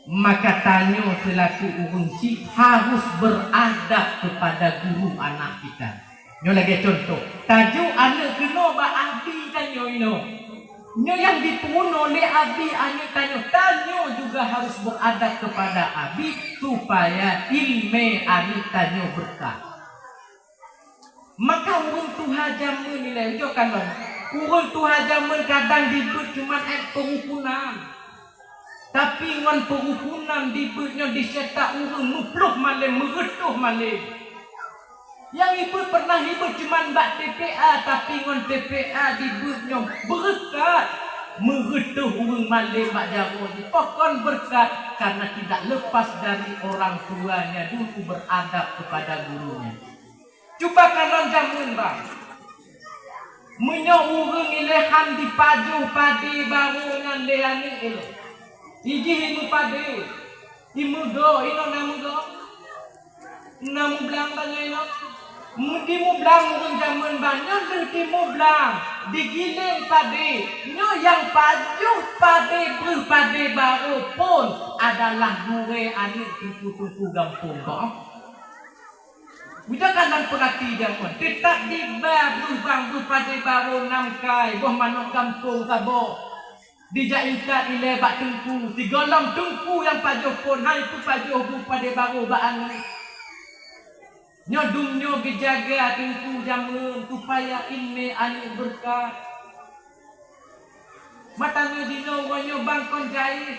maka tanyoe seulaku ureueng chik harus beuradab keupada guru anak kita. Nyoe lagèe cuntoh, tajok aneuk keunoe bak abi tanyoe inoe. Nyoe nyang jipeurunoe lé abi aneuk tanyoe, tanyoe juga harus beuradab keupada abi supaya ileumèe aneuk tanyoe beureukat. Maka ureueng tuha jameun ilèe, ujoe kalon, ureueng tuha jameun kadang dibeuet cuma 'et peurukunan. Tapi ngon peurukunan dibeuet nyoe dicetak ureueng meuploh malèe, meureutôh malèe. Nyang ibeuet pernah ibeuet cuma bak T P A, tapi ngon T P A dibeuet nyoe beureukat, meureutôh ureueng malèe bak jaroe jih. Pakon beureukat? Karena tidak lepas dari orang tuanya dulu beradab kepada gurunya. Cuba kalon jameun, bang. Meunyoe ureueng ilèe han jipajoh padé barô nyan lé aneuk ilèe, ijih imeupadé, imeugo, inoe na meugo, na mublang bangai inoe. Meudi mublang ureueng jameun, bang, nyoe lheueh dimublang, digiléng padé. Nyoe nyang pajoh padé, breueh padé barô phôn adalah gurèe aneuk teungku-teungku gampông, bang. Ujoe kalon peurati jameun, teutab diba breueh bang breueh padé barô nam kai, boh manok gampông saboh. Dijak intat ilèe bak teungku, sigohlom teungku nyang pajoh phôn, hai peupajoh breueh padé barô bak aneuk. Nyoe dum nyoe geujaga teungku jameun supaya ileumèe aneuk beureukat. Mata nyoe jinoe uroe nyoe bang kon jai.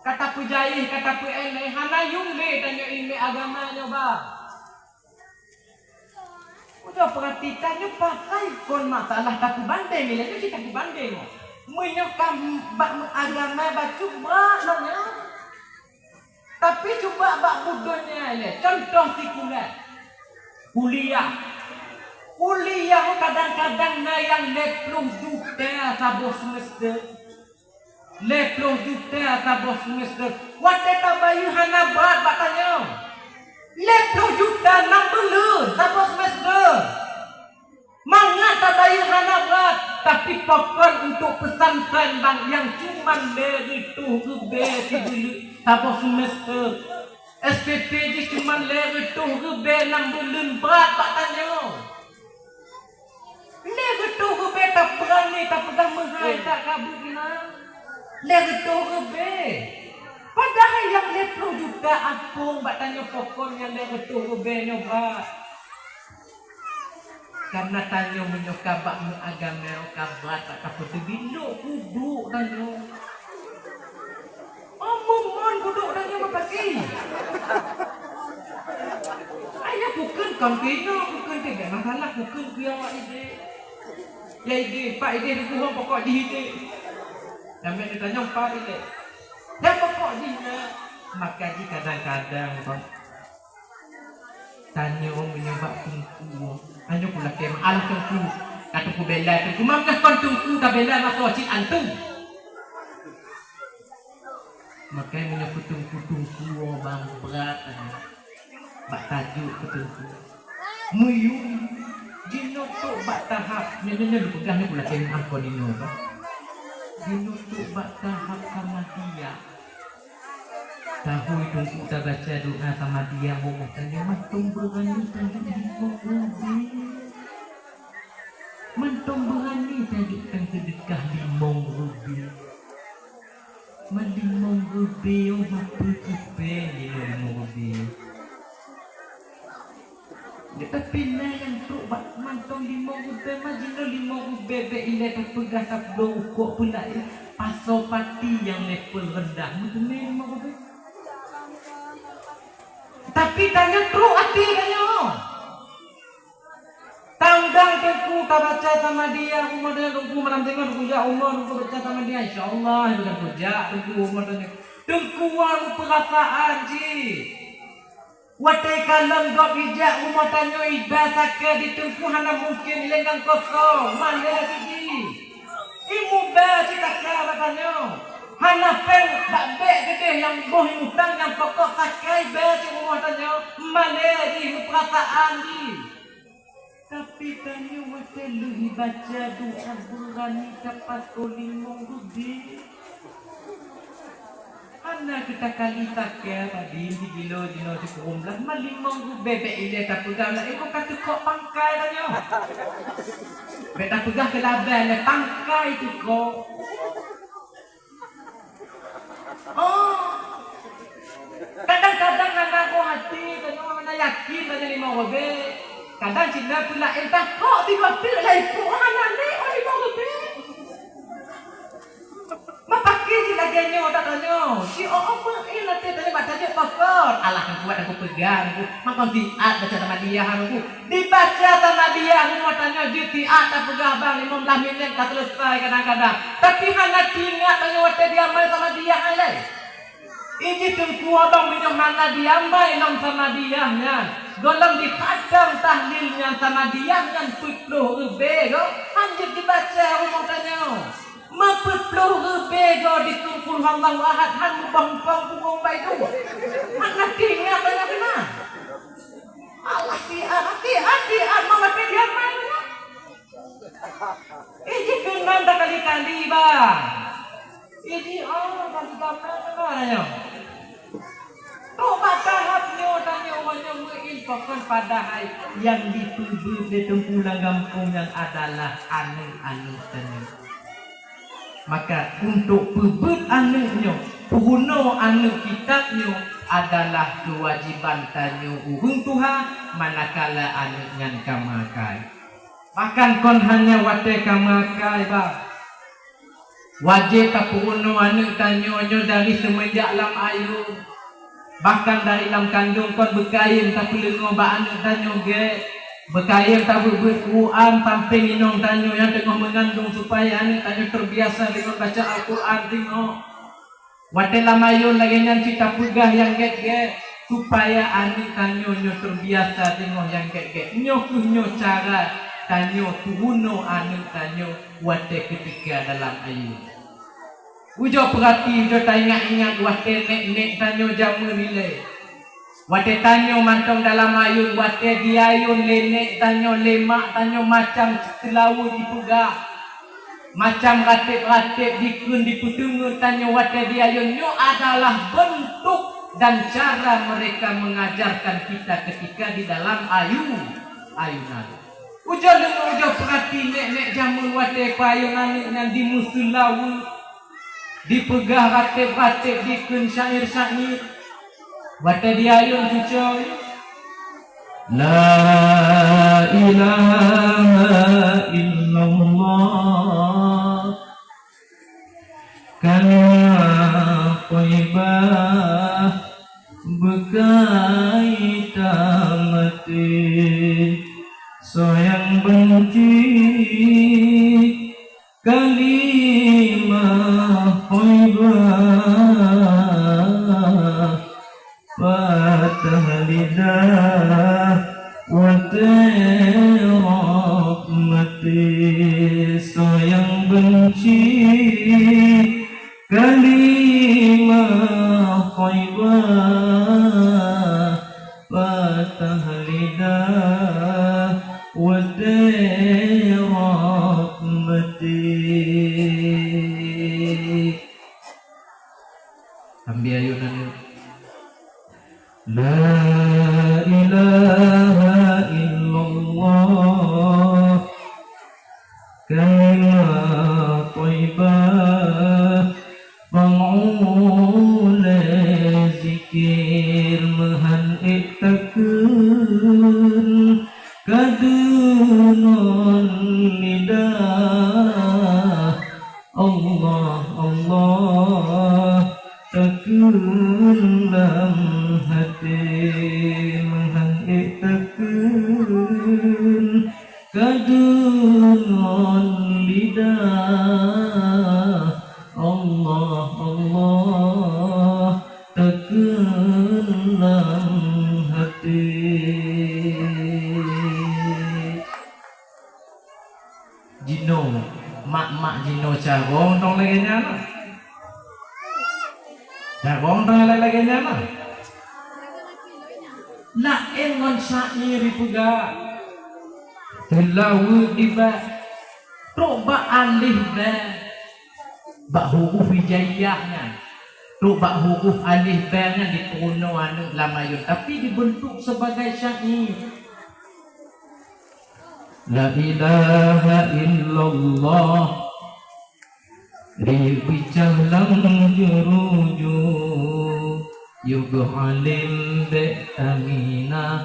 Ka tapeujaéh, ka tapeuéh, hana yuem lé tanyoe ileumèe agama nyoe, bang. Ujoe peurati tanyoe pasai kon masalah tapeubandeng ilèe, nyoe cit tapeubandeng. Meunyoe ka bak agama bacut brat lom nyoe. Tapi cuba bak buet donya ilèe, contoh sikula. Kuliah. Kuliah kadang-kadang na nyang lhèe ploh juta saboh semester. Lhèe ploh juta saboh semester. Watèe tabayeue hana brat bak tanyoe. Lhèe ploh juta nam buleuen saboh semester. Mangat tabayeue hana brat, tapi pakon untuk pesantren bang nyang cuman lhèe reutôh ribèe sibuleuen saboh semester. S P P jih cuman lhèe reutôh ribèe nam buleuen brat bak tanyoe. Lhèe reutôh ribèe tapeurani tapeugah meuhai that ka buet na. Lhèe reutôh ribèe. Padahai nyang lhèe ploh juta apong bak tanyoe pakon nyang lhèe reutôh ribèe nyoe brat. Karena tanyoe meunyoe ka bak meuagama ka brat bak tapeuteubiet lôn kuduek tanyoe. Oh, meumon kuduek tanyoe meupaké. Ai nyoe kukheun kon keu inoe, kukheun keu bèk masalah, kukheun keu awak idéh. Ya idéh, pak idéh di buhong pokok jih idéh. Sampai ditanyong pak idéh. Ya pokok jih na, maka jih kadang-kadang, bang. Tanyoe meunyoe bak teungku, tanyoe pulakée meualah teungku. Ka teungku bela teungku, meunyoe kon teungku tabela masoe cit antu. Makanya meunyoe keu teungku-teungku bang brat, bak tajok keu teungku. Meuyuem jinoe trok bak tahap nyoe, nyoe, nyoe dipeugah nyoe pulakée meualah kon inoe bang. Jinoe trok bak tahap samadiyah. Tahôi teungku tabaca doa samadiyah, Allah tanyoe mantong beurani tajok limong ribée. Mantong beurani tajok tan seudeukah limong ribée. Man limong ribée oh, mapeu keu péng jinoe limong ribée. Ya, tapi na nyang trok bak mantong limong ribée, ma jinoe limong ribée bék ilée tapeugah tabloe ukok peulaén pasoe pati nyang level reundah, meuteumé limong ribée. Tapi tanyoe trok até tanyoe. Tanggang teungku tabaca samadiyah, umat tanyoe teungku malam teungoh teungku jak umat teungku baca samadiyah, insya Allah, bukan kujak teungku umat tanyoe. Teungku wan peurasaan cit. Watée kalon gob ijak rumoh tanyoe iba sakée di teungku hana mungken ilenggang kosong, malée siji. Imuba cit sakée bak tanyoe. Hana péng bak bék keudeh nyang boh imutang nyang pokok sakée iba cit rumoh tanyoe, malée jih meupeurasaan jih. Tapi tanyoe watée lheueh ibaca doa beurani tapasoe limong ribée. Hana keu takali sakée padum sibilo jinoe sikureueng blah, ma limong ribée bék ilée tapeugah lah, eh, ka teukok pangkai tanyoe. Bék tapeugah keu labée lé pangkai teukok. Oh. Kadang-kadang hana goh até tanyoe, hana yakin tanyoe limong ribée. Kadang cit na peulaén takok tiga teuk lhée peuet hana lé oh limong ribée. Meupaké jih lagée nyoe tatanyoe. Siôh-ôh peuet até tanyoe bak tajok pakon. Alah, nyang kuat nyang kupeugah nyang ku. Makon siat baca samadiyah nyang ku. Dibaca samadiyah rumoh tanyoe jeuet siat tapeugah bang limong blah minét ka seuleusoe kadang-kadang. Tapi hana teuingat tanyoe watée diamai samadiyah nyan lé. Iji teungku abang meunyoe hana diamai lom samadiyah nyan. Gohlom dikhatam tahlil nyan samadiyah nyan peuet ploh ribée goe. Han jeuet dibaca rumoh tanyoe. Meupeuploh ribée goe dikheun Qul Huwallahu Ahad, han mubong-bong bungong baidua. Hana teuingat tanyoe keunan. Allah siat, siat, siat, mau mati dia main. Iji keunan takali-kali, bah. Iji, oh, bagi gambar, bah, nyoe. Trok bak tahap nyoe tanyoe, nyoe meuinfakkan padahai nyang dipeubeuet lé teungku lam gampông nyan adalah aneuk-aneuk tanyoe. Maka, untuk peubeuet aneuk nyoe, peurunoe aneuk kitab nyoe adalah keuwajiban tanyoe ureueng tuha manakala aneuk nyan ka meuakai. Bahkan kon hanya watée ka meuakai, bah. Wajéb tapeurunoe aneuk tanyoe nyoe dari seumeunjak lam ayôn. Bahkan dari lam kandông kon beukayém tapeuleungoe bak aneuk tanyoe gét. Beukayém tabeuet-beuet Quran sampéng inong tanyoe nyang teungoh meungandông supaya aneuk tanyoe teubiasa deungon baca Al-Quran teungoh. Watée lam ayôn lagée nyan cit tapeugah nyang gét-gét, supaya aneuk tanyoe nyoe teubiasa teungoh nyang gét-gét. Nyoe kheueh nyoe cara tanyoe peurunoe aneuk tanyoe watée keutika dalam ayôn. Ujoe peurati, ujoe taingat-ingat watée nék-nék tanyoe jameun ilée. Watée tanyoe mantong dalam ayôn, watée diayôn lé nék tanyoe, lé mak tanyoe macam seulaweue jipeugah, macam ratéb-ratéb dikheun dipeuteungeut tanyoe watée diayôn, nyoe adalah beuntuk dan cara mereka mengajarkan kita ketika di dalam ayu-, ayunan. Ujoe deungoe, ujoe peurati nék-nék jameun watée peuayôn aneuk nyan dimeuseulaweue. Dipeugah ratéb-ratéb dikheun syair-syair. Watée diayôn cucoe, "La ilaha illallah, kalimah thaibah beukai tamaté, soe nyang banci kalimah thaibah, patah lidah." Kunci kalimah thaibah, patah lidah watée rab maté. Ambiayu nan La ilaha illallah, kalimah thaibah, bangon lé zikir meuhan ék takheun, ka deungon lidah Allah, Allah, takheun lam até, meuhan ék takheun, ka deungon lidah. Allah, Allah, takheun lam até. Jinoe, mak-mak jinoe carông dong lagée nyan. Carông dong lagée nyan. Laén ngon syair jipeugah. Teulaweuet dibak. Trok bak alif ba. Bak huruf hijaiyah nyan. Trok bak huruf alif ba nyan dipeurunoe aneuëk lam ayôn. Tapi dibeuntuk sebagai syair. La ilaha illallah. Rieb bicah lam juru-juru, yôh goh além bék taminah,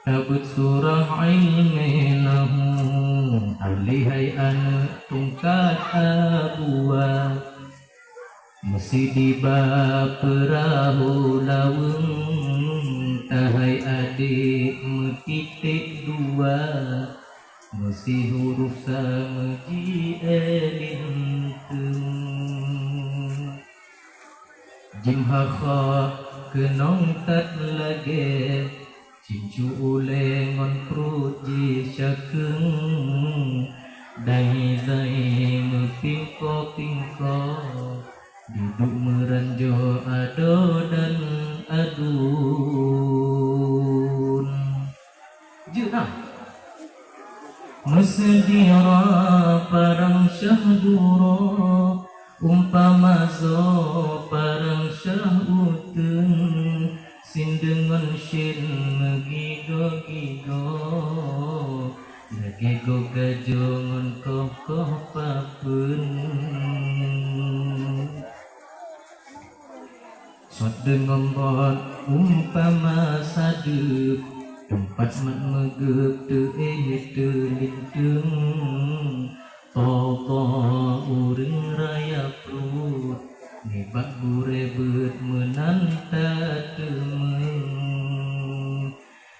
tabeuet surah ilmé nahu, alih hai aneuëk tungkat abuwa. Meusidiba peurahô laweueng, tahai adék meutiték dua, meusihuruf sa meujiéh linteung. Jimeuha kha keunong that lagée Cincu ulée ngon pruet jih cakeueng, dai-dai meupingko-pingko, duduek meuranjoe adoe dan aduen. Jeuet na. Meuseudiara parang syah duroe, umpama soe parang syah uteuen, sin deungon syen meugigoe-gigoe, lagée goe gajoe ngon koh-koh papeuen. Sot deungon bot umpama sadeueb, teumpat mat meugeueb teuéh teulinteung, totoe ureuëng raya pruet, nibak gurée beuet meunan tateumeung.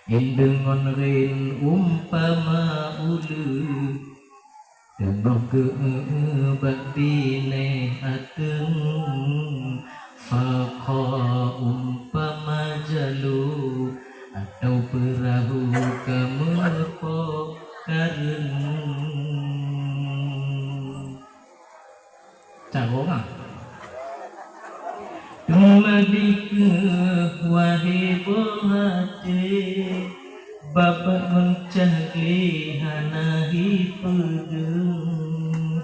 Indeueng ngon rin umpama uleue, teungoh geu-eu bak binéh ateueng, fakho umpama jaloe, atau peurahô ka meupo kareueng. Carông ah. Teuma dikeuh wahé boh até, babah ngon cah glé hana hipeudeueng.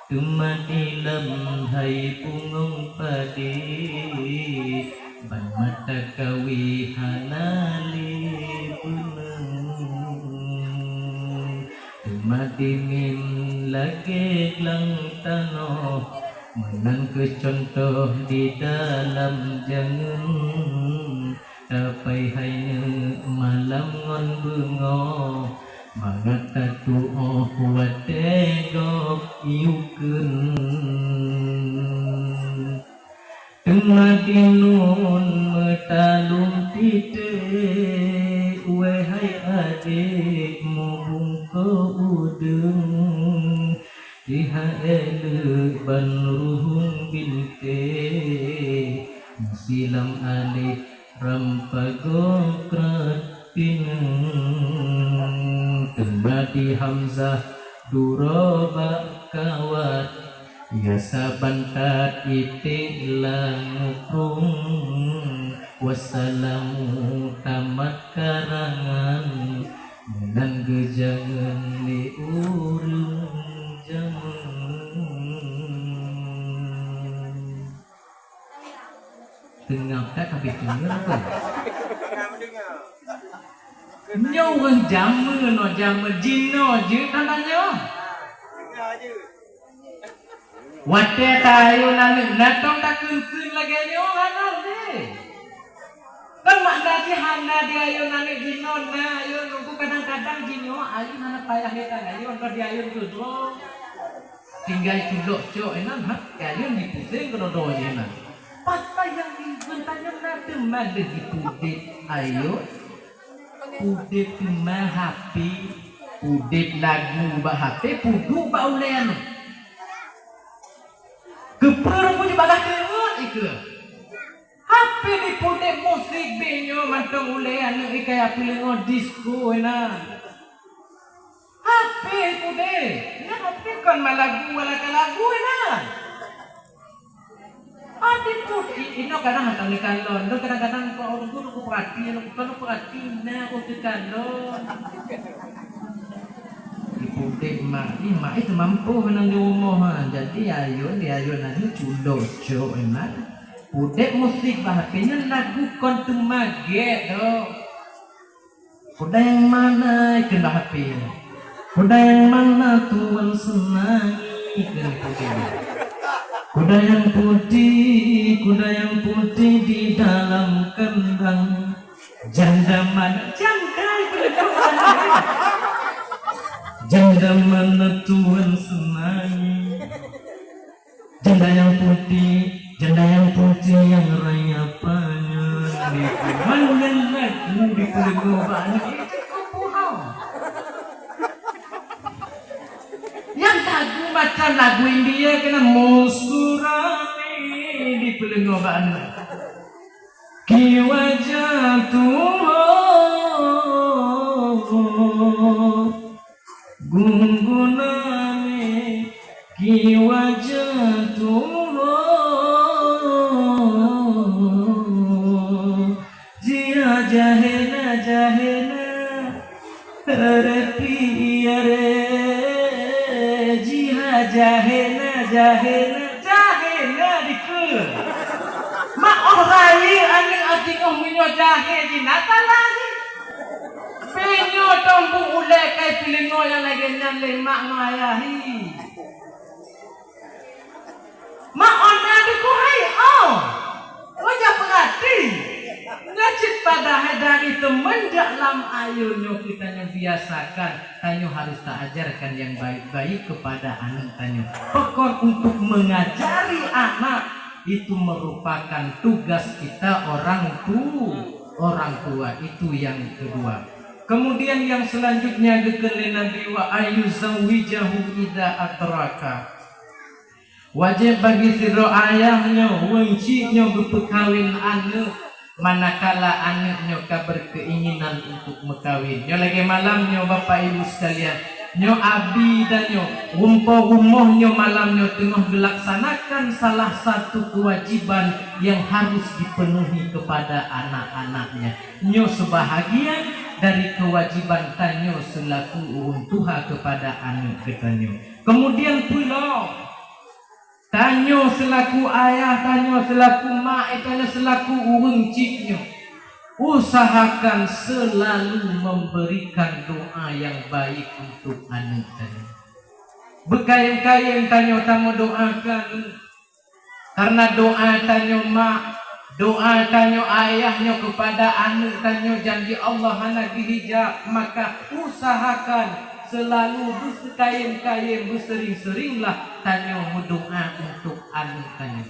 Teuma di lam hai bungong padé, ban mata kawi hana lé beuneueng. Teuma dimim lagée glang tanoh, meunan kheueh cuntoh di dalam jangeuen. Tapai hai neuk malam ngon beungoh, mangat tatuoh watée gob yue kheun. Teuma di nun meutaleueng titék, wahai adék, mubungkôh udeueng, jiha-e leuek ban ruhueng bintéh, meusilam aleh ram pagoe krot pineung. Teuma di hamzah duroe bak kawat, ya saban that iték lam muprong. Wassalamu tamat karangan, meunan geujangeun lé ureuëng jameun. Teungab that habéh deungoe apa? Nyoe ureuëng jameun, nyoe jameun jinoe jeuet hana nyoe. Watée tayue aneuëk na tong takheun-kheun lagée nyoe hana lé. Kan makna jih hana diayue aneuëk jinoe na, ayue nunggu kadang-kadang jinoe ayue hana payah lé tan ayue, engkau diayue keudroe. Tinggai culok cok inan, ha, diayue dipuseng keudroe-droe inan. Pasai nyang dikheun tanyoe na teuma deuh jipeudeb ayue. Udeb teuma H P, udeb lagu bak H P, peuduek bak ulée aneuëk. Keupeue rumoh jibagaih teuôt ikeue? H P dipeudeb musik binoe mantong ulée aneuëk ikai peuleungoe disko inan. H P dipeudeb, nyan H P kon malagu walaka lagu inan. Adik pun i-, inoe kadang hana teukalon, inoe kadang-kadang kok ureuëng guru kupeurati, inoe bukan kupeurati, nah, oh, teukalon. Ipudek mak, ih, mak itu mampu menang di rumah, ha. Jadi ayun, di ayun adu culok cok iman. Pudek musik bah, H P nyan lagu kon teuma gét tu. Kuda yang mana keudah api? Kuda yang mana tuan senangi keudah api? Kuda yang putih, kuda yang putih di dalam kandang. Janda mana? Janda itu. Janda mana tuan senangi? Janda yang putih, janda yang putih yang raya panjang. Manyan lagu di peuleungoe bak aneuk. Nyang lagu macam lagu India keunan muskurani di peuleungoe bak aneuk. Ki wajah tu ho, gungguna me, ki wajah tu ho. Jia jahena, jahena. Repi are, jiha jahena, jahena, jahena dikeue. Mak oh rayeuk aneuk asingoh meunyoe jahé jih na salah jih. Meunyoe tong bu ulée kai peuleungoe nyang lagée nyan lé mak ngon ayah hi. Mak ona dikuhai oh. Wajah peurati. Nyan cit padahai dari seumenjak lam ayun nyoe geutanyoe biasakan, tanyoe harus taajarkan nyang baik-baik kepada aneuk tanyoe. Pakon untuk mengajari anak itu merupakan tugas kita orang tu, orang tua. Itu yang kedua. Kemudian yang selanjutnya geukheun lé Nabi wa ayyuzawwijahu idza adraka. Wajéb bagi sidroe ayah nyoe, weuncik nyoe geupeukawen aneuk, manakala aneuk nyoe ka berkeinginan untuk meukawen. Nyoe lagée malam nyoe, Bapak Ibu sekalian, nyoe abi tanyoe, rumpo rumoh nyoe malam nyoe teungoh geulaksanakan salah satu kewajiban yang harus dipenuhi kepada anak-anaknya. Nyoe sebahagian dari kewajiban tanyoe selaku ureuëng tuha kepada aneuk geutanyoe. Kemudian pulo, tanyoe selaku ayah, tanyoe selaku mak, eh, tanyoe selaku ureuëng cit nyoe, usahakan selalu memberikan doa yang baik untuk aneuk tanyoe. Beukayém-kayém tanyoe tameudoakan, karena doa tanyoe mak, doa tanyoe ayah nyoe kepada aneuk tanyoe janji Allah hana geuhijab, maka usahakan selalu beuseukayém-kayém, beusering-seringlah tanyoe meudoa untuk aneuk tanyoe.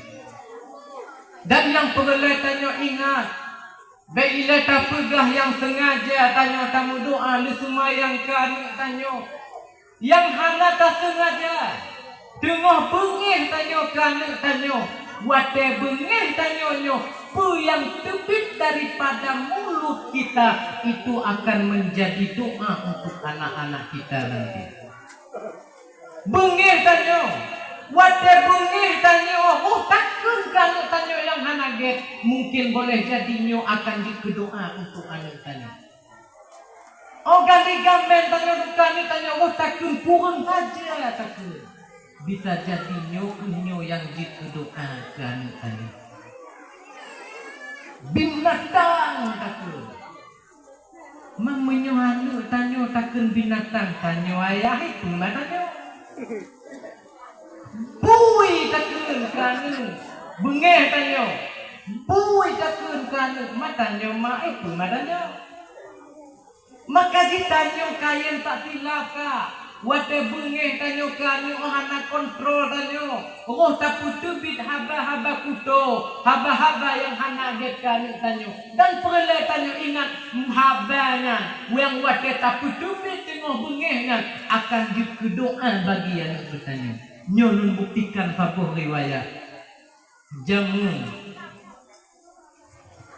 Dan nyang peureulée tanyoe ingat, bék ilée tapeugah nyang seungaja tanyoe tameudoa leuseumayang keu aneuk tanyoe. Nyang hana taseungaja, teungoh beungéh tanyoe keu aneuk tanyoe, watée beungéh tanyoe nyoe, peue nyang teubiet daripada mulut kita, itu akan menjadi doa untuk anak-anak kita nanti. Beungéh tanyoe. Watée beungéh tanyoe, oh, takheun keu aneuk tanyoe nyang hana gét, mungkin boleh jadi nyoe akan jeuet keu doa untuk aneuk tanyoe. Oh, ka ligamen tanyoe, luka aneuk tanyoe, oh, takheun kureueng saja takheun. Bisa jadi nyoe kheueh nyoe nyang jeuet keu doa keu aneuk tanyoe. Binatang takheun. Meunyoe aneuk tanyoe takheun binatang, tanyoe ayah, eh, peue ma tanyoe? Bui takheun keu aneuk, beungéh tanyoe. Bui takheun keu aneuk, ma tanyoe ma, eh, peue ma tanyoe? Maka jitanyoe kayém tasilap ka. Watée beungéh tanyoe keu aneuk, hana kontrol tanyoe, roh tapeuteubiet haba-haba kuto, haba-haba nyang hana gét keu aneuk tanyoe. Dan peureulée tanyoe ingat, haba nyan nyang watée tapeuteubiet teungoh beungéh nyan akan jeuet keu doa bagi aneuk geutanyoe. Nyoe lôn buktikan saboh riwayat. Jameun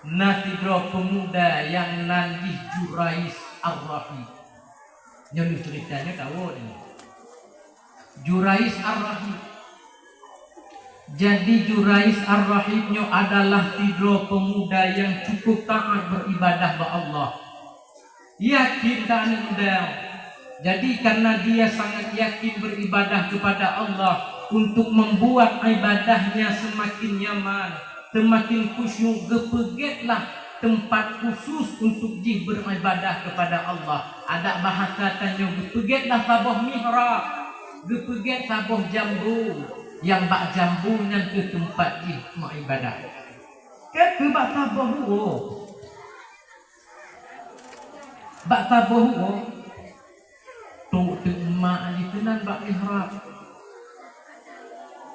na sidroe peumuda nyang nan jih Jurais Ar-Rahib. Nyoe lheueh ceurita nyoe tawoe nyoe. Jurais Ar-Rahib. Jadi Jurais Ar-Rahib nyoe adalah sidroe peumuda nyang cukup taát beuribadah bak Allah. Yakin tak aneuk muda. Jadi karena dia sangat yakin beribadah kepada Allah, untuk membuat ibadahnya semakin nyaman, semakin khusyuk, geupeugét lah teumpat khusus untuk jih beribadah kepada Allah. Adak bahasa tanyoe geupeugét lah saboh mihrab, geupeugét saboh jambu, nyang bak jambu nyan keuh teumpat jih meuibadah. Keu bak saboh uroe. Bak saboh uroe, trok teuk mak jih keunan bak mihrab.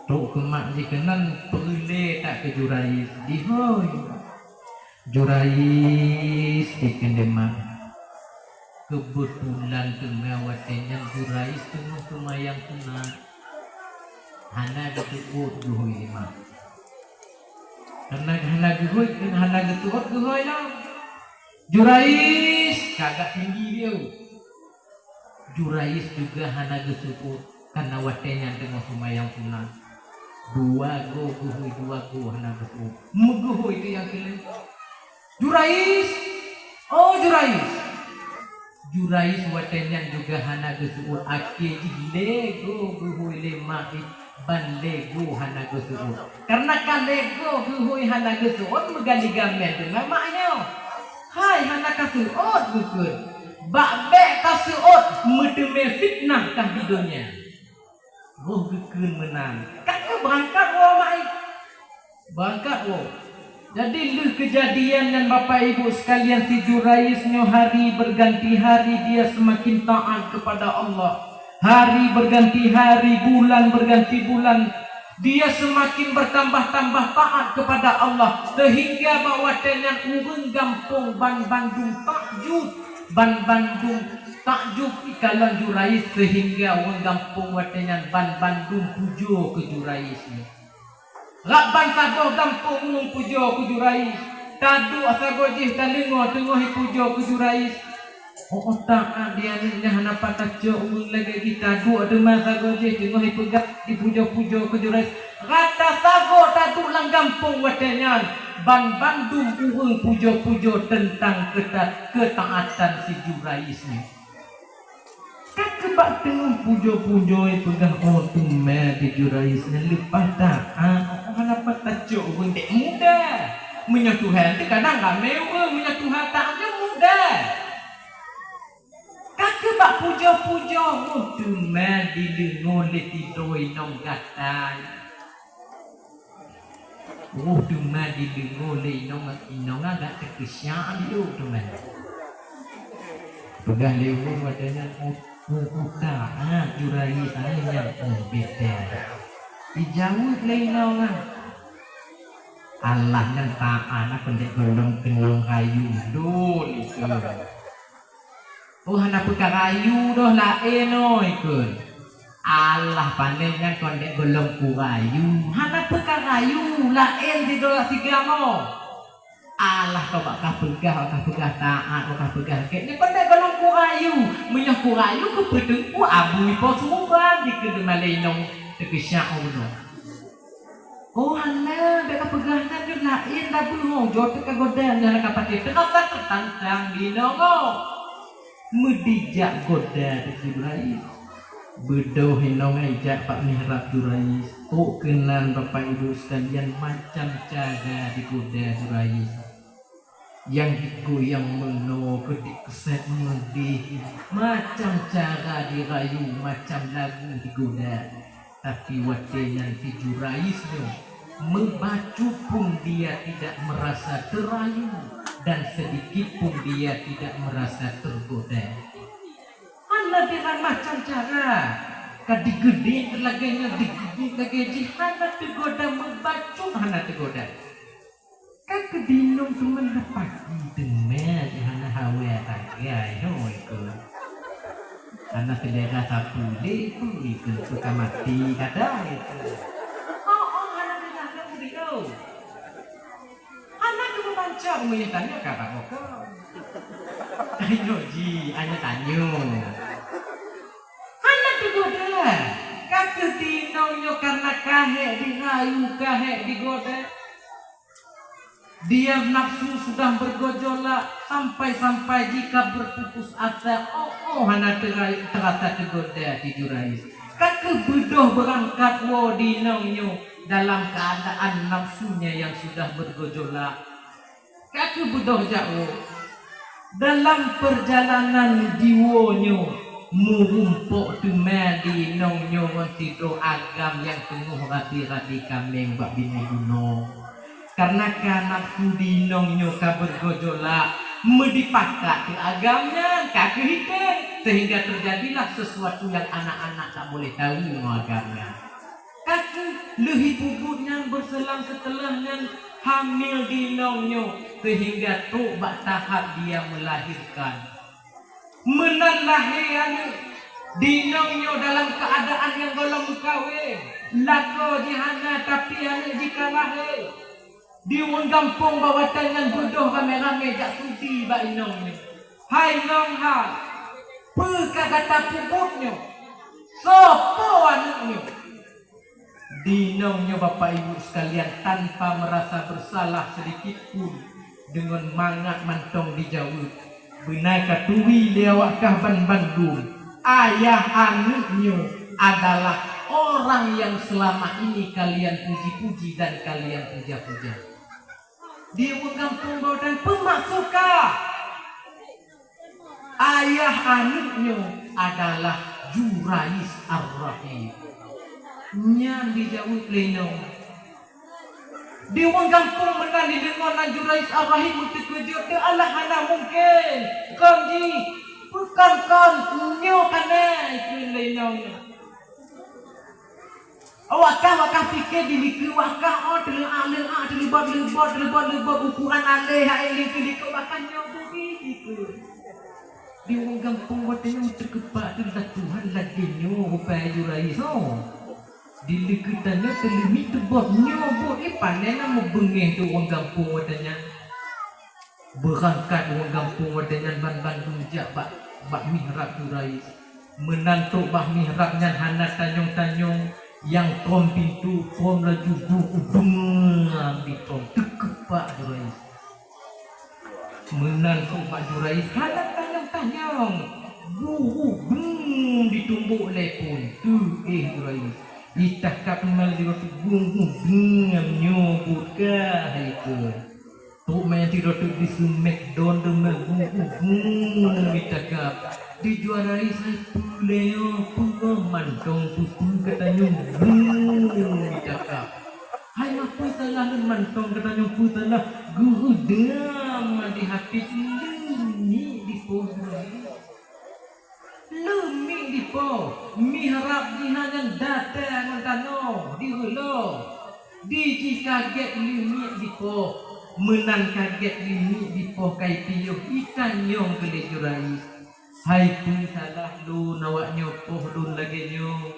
Trok keu mak jih keunan peureulée that keu Jurais, "Dihôi, Jurais," dikheun lé mak. Keubeutulan teuma watée nyan Jurais teungoh seumayang sunat. Hana geuseuôt geuhôi lé mak. Karena hana geuhôi, hana geuseuôt geuhôi lom. Jurais, ka agak tinggi dia. Jurais juga hana geuseuôt, karena watée nyan teungoh seumayang sunat. Dua goe geuhôi, dua goe hana geuseuôt. Meugeuhôi tu nyang keulheueh. "Jurais! Oh, Jurais!" Jurais watée nyan juga hana geuseuôt, akhé jih lé goe geuhôi lé mak jih. Ban lé goe hana geuseuôt. Karena ka lé goe geuhôi hana geuseuôt, meugali gaméh deungon mak nyoe. "Hai, hana kaseuôt," geukheun. "Bak bék kaseuôt, meuteumé fitnah kah di donya." Roh geukheun meunan. Ka keuh beurangkat woe mak nyoe. Beurangkat woe. Jadi lheueh keujadian nyan, Bapak Ibu sekalian, si Jurais nyoe hari berganti hari dia semakin taat kepada Allah. Hari berganti hari, bulan berganti bulan, dia semakin bertambah-tambah taat kepada Allah, sehingga bak watée nyan ureuëng gampông ban bandum takjub, ban bandum takjub ikalon Jurais, sehingga ureuëng gampông watée nyan ban bandum pujoe keu Jurais nyoe. Rab ban saboh gampông ureuëng pujoe keu Jurais. Taduek sagoe jih taleungoe teungoh ipujoe keu Jurais. Oh, taát di aneuk nyan, hana pat tacok ureuëng lagée jih. Taduek teuma sagoe jih teungoh ipeugah ipujoe-pujoe keu Jurais. Rata sagoe taduek lam gampông watée nyan, ban bandum ureuëng pujoe-pujoe teuntang keuta-, keutaatan si Jurais nyoe. Ka keuh bak teungoh pujoe-pujoe peugah, "Oh, teuma di Jurais nyan leupah taát, oh, hana pat tacok ureuëng dek muda." Meunyoe tuha teuh kadang ramé ureuëng, meunyoe tuha taát nyoe muda. Ka keuh bak pujoe-pujoe, "Oh, teuma dileungoe lé sidroe inong gatai." Oh, teuma dideungoe lé inong, inong agak teukeusyak diuk teuma. Peugah lé ureuëng watée nyan, "Oh, oh, oh, taát Jurais nyan, oh, beda." Jijaweueb lé inong nyan, "Alah nyan taát, kon dek gohlom keunong rayeuk dum itu." Oh, hana peukara rayeuk doh laén nyoe, kheun. Alah, pané nyan kon dek gohlom kurayeuk. Hana peukara rayeuk, laén sidroe sigamoe. Alah, kah bak kah peugah, bak kah peugah taat, bak kah peugah kèk. Nyoe kon bèk gohlom kurayu. Meunyoe kurayu, keu peue teungku abu ipo seuruban dikeue malèe inong teukeusyak u bunoe. Oh, hana, bèk kah peugah nyan, nyoe laén dabeuh, oh, jok teuka goda nyan ka patéh. Teurasa teutantang di inong, oh. Meudijak goda di Jurais. Beudôh inong ai jak bak mihrab Jurais. Trok keunan Bapak Ibu sekalian, macam cara digoda Jurais. Nyang digoyang meunoe, keudiek keusat meudéh, macam cara dirayu, macam lagu digoda. Tapi watèe nyan si Jurais nyoe meubacut pun dia tidak merasa terayu dan sedikit pun dia tidak merasa tergoda. Hana diramah macam cara, ka digeudek lagèe nyan, digeudek lagèe jih, hana teugoda, meubacut hana teugoda. Ka keuh di inong teuma leupah teuma, hana hawa sagai, hôi keuh. Hana seulera sapeue lé, peue keuh, peue ka maté kada keuh. Oh, oh, hana seulera sapeue lé, oh. Hana keuh meubacut meunyoe tanyoe ka bak kah. Tanyoe jih, hana tanyoe. Hana teugoda. Ka keuh di inong nyoe kareuna ka hèk dirayu, ka hèk digoda. Dia nafsu sudah bergejolak sampai-sampai jih ka berputus asa, oh, oh, hana teurai-, teurasa teugoda di Jurais. Ka keuh beudôh beurangkat woe di inong nyoe dalam keuadaan nafsunya yang sudah bergejolak. Ka keuh beudôh jak woe. Dalam peurjalanan jiwoe nyoe, meurumpok teuma di inong nyoe ngon sidroe agam nyang teungoh rabi-rabi kaméng bak binéh gunong. Kareuna ka nafsu di inong nyoe ka bergejolak, meudipakat keu agam nyan ka keuh hiteng, sehingga terjadilah sesuatu yang anak-anak tak boleh tahu ngon agam nyan. Ka keuh lheueh peubuet nyan, berselang setelah nyan hamil di inong nyoe, sehingga trok bak tahap dia melahirkan. Meunan lahé aneuk di inong nyoe dalam keuadaan nyang gohlom meukawen, lakoe jih hana, tapi aneuk jih ka lahé. Di ureueng gampông bak watèe nyan beudôh ramé-ramé jak sudi bak inong nyoe. "Hai nong hai, peue ka gata peubuet nyoe? Soe po aneuk nyoe?" Di inong nyoe, Bapak Ibu sekalian, tanpa merasa bersalah sedikit pun, deungon mangat mantong dijaweueb. Beuna ka turi lé awak kah banmandum, ayah aneuk nyoe adalah orang yang selama ini kalian puji-puji dan kalian puja-puja. Di ureueng gampông bak watèe nyan, "Peue maksud kah? Ayah aneuk nyoe adalah Jurais Ar-Rahib." Nyan dijaweueb lé inong. Di ureueng gampông meunan jideungoe nan Jurais Ar-Rahib meuteukeujot, "Alah, hana mungken! Kon jih, bukon kon, nyoe kanai," kheun lé inong nyoe. Awak kah, awak kah pike di likot awak kah, oh, teuleuak-leuak, teuleubot-leubot, teuleubot-leubot, ukuran alèh hai likot-likot, bahkan nyoe bubé likot. Di ureueng gampông watèe nyoe teukeubah teuh, "Lah Tuhan lagèe nyoe rupa Jurais, oh. Di likot tanyoe teuleumi teubot nyoe buet, eh, panè na meubeungèh teuh ureueng gampông watèe nyan." Beurangkat ureueng gampông watèe nyan banmandum jak bak, bak mihrab Jurais. Meunan trok bak mihrab nyan hana tanyong-tanyong, nyang trom pintoe trom laju bu ubeng di trom teukeubah Jurais. Meunan trok bak Jurais hana tanyong-tanyong, bu ubeng ditumbok lé phon, teuh éh Jurais. Itakab teuma laju bu ubeng nyoe buet kah hai keuh. Trok meunan sidroe teuk di seumek don deungon bu ubeng itakab. Di Jurais hai peue lé nyoe, peue mantong peue-peue ka tanyong bu itakab. Hai mapeue salah lôn mantong ka tanyong peue salah, geureudam di hati leumiek dipoh Jurais. Leumiek dipoh, mihrab jihnyan datang ngon tanoh, direulom. Di jih kagèt leumiek dipoh, meunan kagèt leumiek dipoh kai piôh, itanyong keu lé Jurais. Hai peue salah lôn awak nyoe poh lôn lagèe nyoe?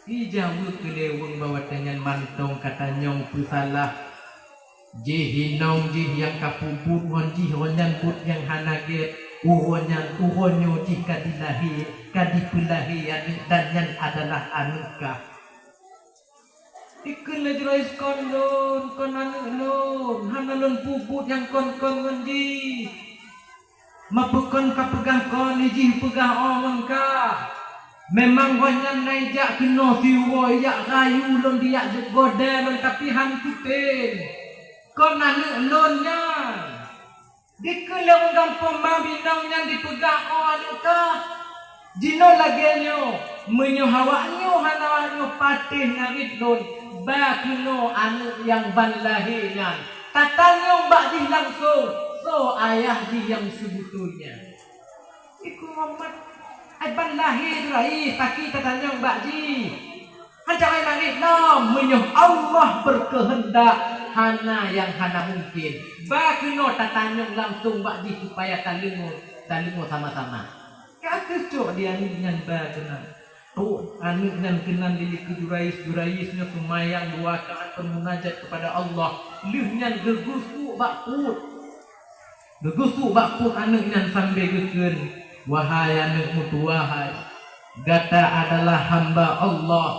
Ijaweueb keu lé ureueng bak watèe nyan mantong ka tanyong peue salah. Jih inong jih nyang ka peubuet ngon jih, uroe nyan buet nyang hana gét, uroe nyan, uroe nyoe jih ka dilahé, ka dipeulahé aneuëk dan nyan adalah aneuëk kah. Dikheun lé Jurais, "Kon lôn, kon aneuëk lôn, hana lôn peubuet nyang kon-kon ngon jih." Meupeu kon ka peugah kon, jih peugah oh ngon ka. Memang gobnyan na ijak keunoe siuroe, ijak rayu lôn, dijak goda lôn, tapi han kutem. Kon aneuëk lôn nyan. Dikheun lé ureuëng gampông ma binong nyan dipeugah oh aneuëk ka. Jinoe lagée nyoe, meunyoe awak nyoe hana nyoe patéh ngarit lôn, ba keunoe aneuëk nyang ban lahé nyan. Tatanyong bak jih langsong, soe ayah jih nyang seubeutôi nyan. Iku Muhammad, ai ban lahé Ibrahim, paki tatanyong bak jih. Hanca ai langét lom, meunyoe Allah beukeuheundak, hana nyang hana mungken. Ba keunoe tatanyong langsong bak jih supaya taleungoe, taleungoe sama-sama. Ka keucok di aneuëk nyan ba keunan. Trok aneuëk nyan keunan di likot Jurais, Jurais nyoe seumayang dua rakaat bermunajat kepada Allah. Lheueh nyan geugusuk bak pruet. Geugusuk bak pruet aneuëk nyan sambil geukheun, "Wahai aneuëk meutuwah hai, gata adalah hamba Allah.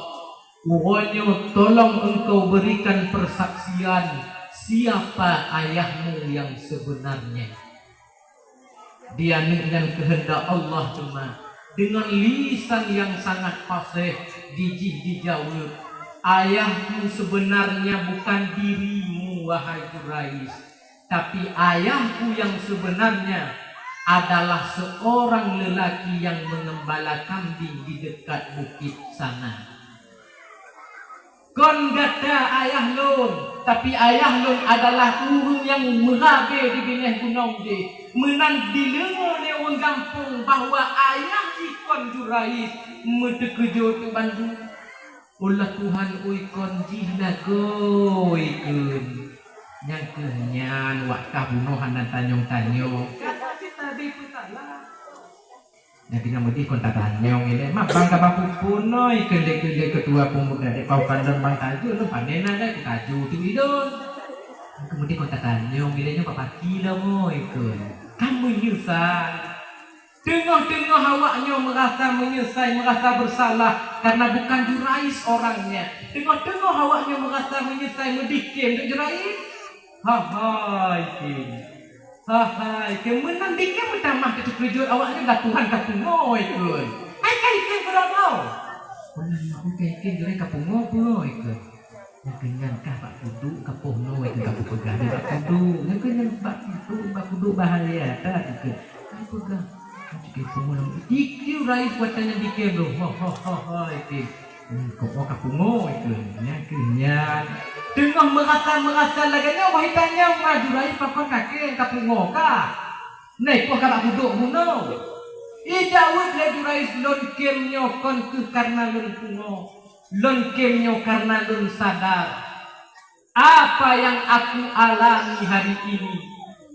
Uroe nyoe tolong engkau berikan persaksian siapa ayahmu yang sebenarnya." Di aneuëk nyan keuheundak Allah teuma, deungon lisan nyang sangat paséh jih jijaweueb, "Ayahku sebenarnya bukan dirimu, wahai Quraisy, tapi ayahku yang sebenarnya adalah seorang lelaki yang mengembala kambing di dekat bukit sana." Kon gata ayah lôn, tapi ayah lôn adalah ureuëng nyang meurabe di binéh gunong jih. Meunan dideungoe lé ureuëng gampông bahwa ayah jih kon Jurais, meuteukeujot teuk bandum. "Ulah Tuhan ui, kon jih lagoe kheun." Nyang keuh nyan wak ka bunoe hana tanyong-tanyong. Kata si tabi peusalah. Nyang keuh nyan meudeh kon tatanyong ilée, mak bang ka bapupun noi keu lé, keu lé ketua pemuda dek pau kandang bang taju lôn pané na dek taju tu idon. Keumudian kon tatanyong ilée nyoe papaki lom oi keu. Kan meunyeusai. Teungoh-teungoh awak nyoe meurasa meunyeusai, meurasa bersalah karena bukan Jurais orangnya. Teungoh-teungoh awak nyoe meurasa meunyeusai meudikém dek Jurais. Hahai keu. Hahai keu, meunan dikém meutamah teukeujot awak nyoe dah Tuhan ka pungo oi keu. Hai ka ikém keu droe. Meunan mak ui ka ikém Jurais ka pungo pungo oi keu. Nyang keu nyan kah bak kuduek ka poh noe keu ka kupeugah di bak kuduek. Nyang keu nyan bak kuduek, bak kuduek bahaya that keu. Ka peugah. Ka cukée pungo lam ikeu Jurais watée nyan dikém lom. Ho ho ho ho ikém. Nyan kok ka pungo ikeu. Nyang keu nyan. Teungoh meurasa-meurasa lagée nyoe wahai tanyong ma Jurais pakon kakée ka pungo ka. Nai poh ka bak kuduek bunoe. Ijaweueb lé Jurais lôn kém nyoe kon keuh karena lôn pungo. Lôn kém nyoe karena lôn sadar. Apa yang aku alami hari ini,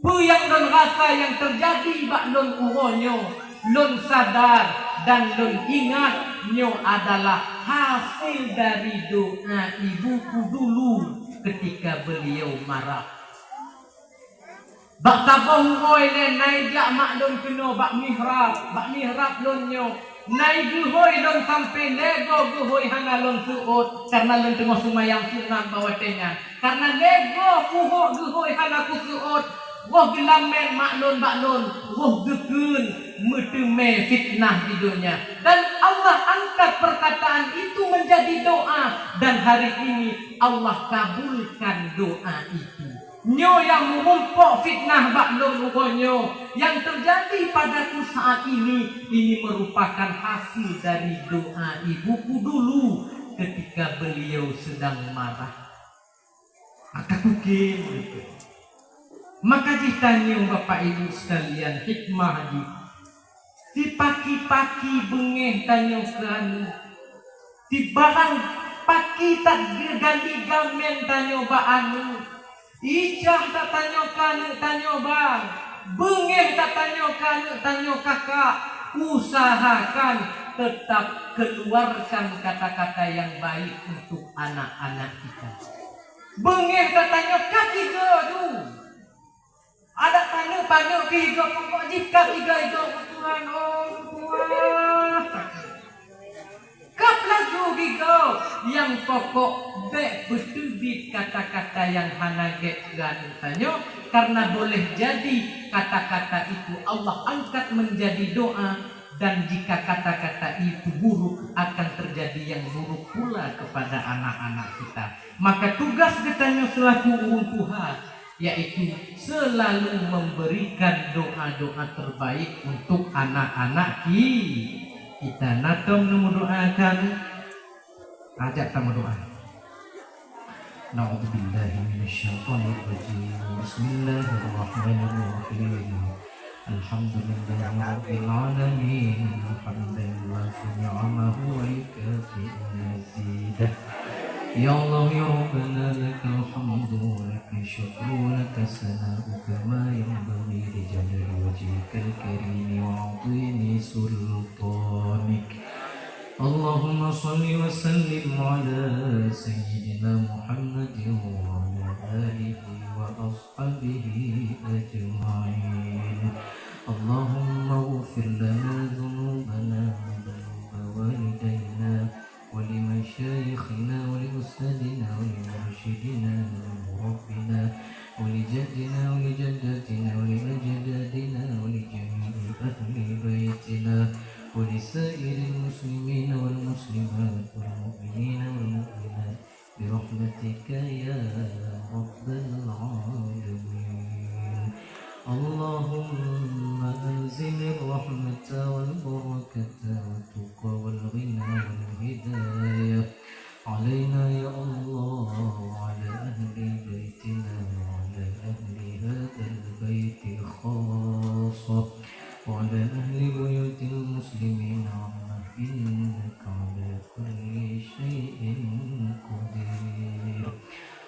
peue nyang lôn rasa nyang teujadi bak lôn uroe nyoe, lôn sadar dan lôn ingat nyoe adalah hasil dari doa ibuku dulu ketika beliau marah. Bak saboh uroe lé na ijak mak lôn keunoe bak mihrab, bak mihrab lôn nyoe. Na igeuhôi lôn sampoe lhée goe geuhôi hana lôn seuôt, kareuna lôn teungoh seumayang sunat bak watée nyan. Kareuna lhée goe kuhôi geuhôi hana kuseuôt, roh geulamén mak lôn bak lôn, roh geukheun meuteumé fitnah di donya. Dan Allah angkat perkataan itu menjadi doa, dan hari ini Allah kabulkan doa itu. Nyoe nyang meurumpok fitnah bak lôn uroe nyoe, nyang teujadi padaku saat ini, ini merupakan hasil dari doa ibuku dulu ketika beliau sedang marah. Maka kukim gitu. Maka jih tanyoe Bapak Ibu sekalian, hikmah jih. Sipaki-paki beungéh tanyoe keu aneuëk. Sibarang paki that geugali gamen tanyoe bak aneuëk. Ijah that tanyoe keu aneuëk tanyoe bang. Beungéh that tanyoe keu aneuëk tanyoe kakak. Usahakan tetap keluarkan kata-kata yang baik untuk anak-anak kita. Beungéh geutanyoe ka tiga tu. Adak paneuk-paneuk pih igoe pokok jih ka igoe-igoe, "Tuhan, oh, Tuhan." Kab laju gigoe, nyang pokok bék beuteubiet kata-kata nyang hana gét keu aneuk tanyoe, karena boleh jadi kata-kata itu Allah angkat menjadi doa, dan jika kata-kata itu buruk, akan terjadi yang buruk pula kepada anak-anak kita. Maka tugas geutanyoe selaku ureuëng tuha, yaitu selalu memberikan doa-doa terbaik untuk anak-anak ki-, kita. Na tom neumeudoakan, ajak tameudoa. A'udzubillahi minasyaitonirrajim. Bismillahirrahmanirrahim. Alhamdulillahirabbil alamin. Hamdan yuwafi ni'amahu wa yukafi'u mazidah. Ya Allah, ya Rabbana, lakal hamdu wa lakal syukru wa lakal sana'u kama yanbaghi li jalali wajhikal karimi wa 'azimi sultanik. Allahumma shalli wa sallim ala sayyidina Muhammadin wa ala alihi wa ashabihi ajma'in. Allahumma ighfir lana dzunubana wa dzunuba walidayna wa li masyayikhina wa li ustadzina wa li mursyidina wa li murabbina wa li jaddina wa li jaddatina wa li ajdadina wa li jami'i ahli baitina wa li sa'iril muslimina wal muslimat wal mu'minina wal mu'minat bi rahmatika ya rabbal alamin. Allahumma anzilir rahmata wal barakata wat tuqa wal ghina wal hidayah alaina ya Allah wa ala ahli baitina wa ala ahli hadzal baiti khassah wa ala ahli buyutil muslimina 'ammah innaka 'ala kulli syai'in qadir.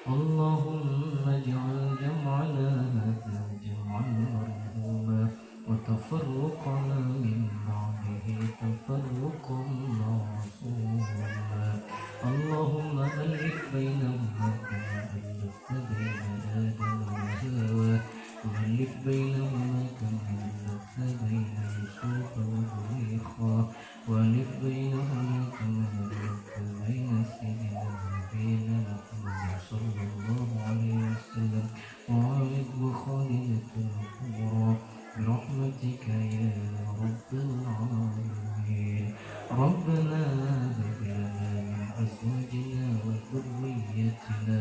Allahumma ij'al jam'ana hadza jam'an marhuma wa tafarruqana min ba'dihi tafarruqan ma'suma. Allahumma allif bainahuma kama allafta baina Adama wa Hawa, wa allif bainahuma kama allafta baina Yusufa wa Zulaikha, wa allif bainahuma kama allafta baina sayyidina wa nabiyina Muhammadin sallallahu alaihi wasallam wa Ali wa Khadijatul Kubra bi rahmatika ya rabbal alamin. Rabbana hab lana min azwajina wa dzurriyyatina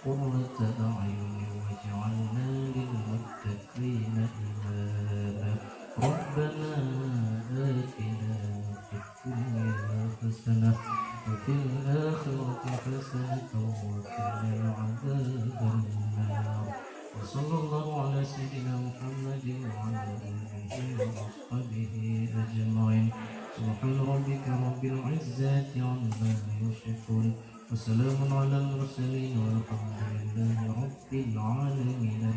qurrata a'yunin waj'alna lil muttaqina imama. Rabbana atina fid dunya hasanah wa fil akhirati hasanatan wa qina adzabannar. Wa sallallahu ala sayyidina Muhammadin wa ala alihi wa ashabihi ajma'in. Subhana rabbika rabbil izzati amma yasifun. Wa salamun alal mursalin walhamdulillahi rabbil alamin.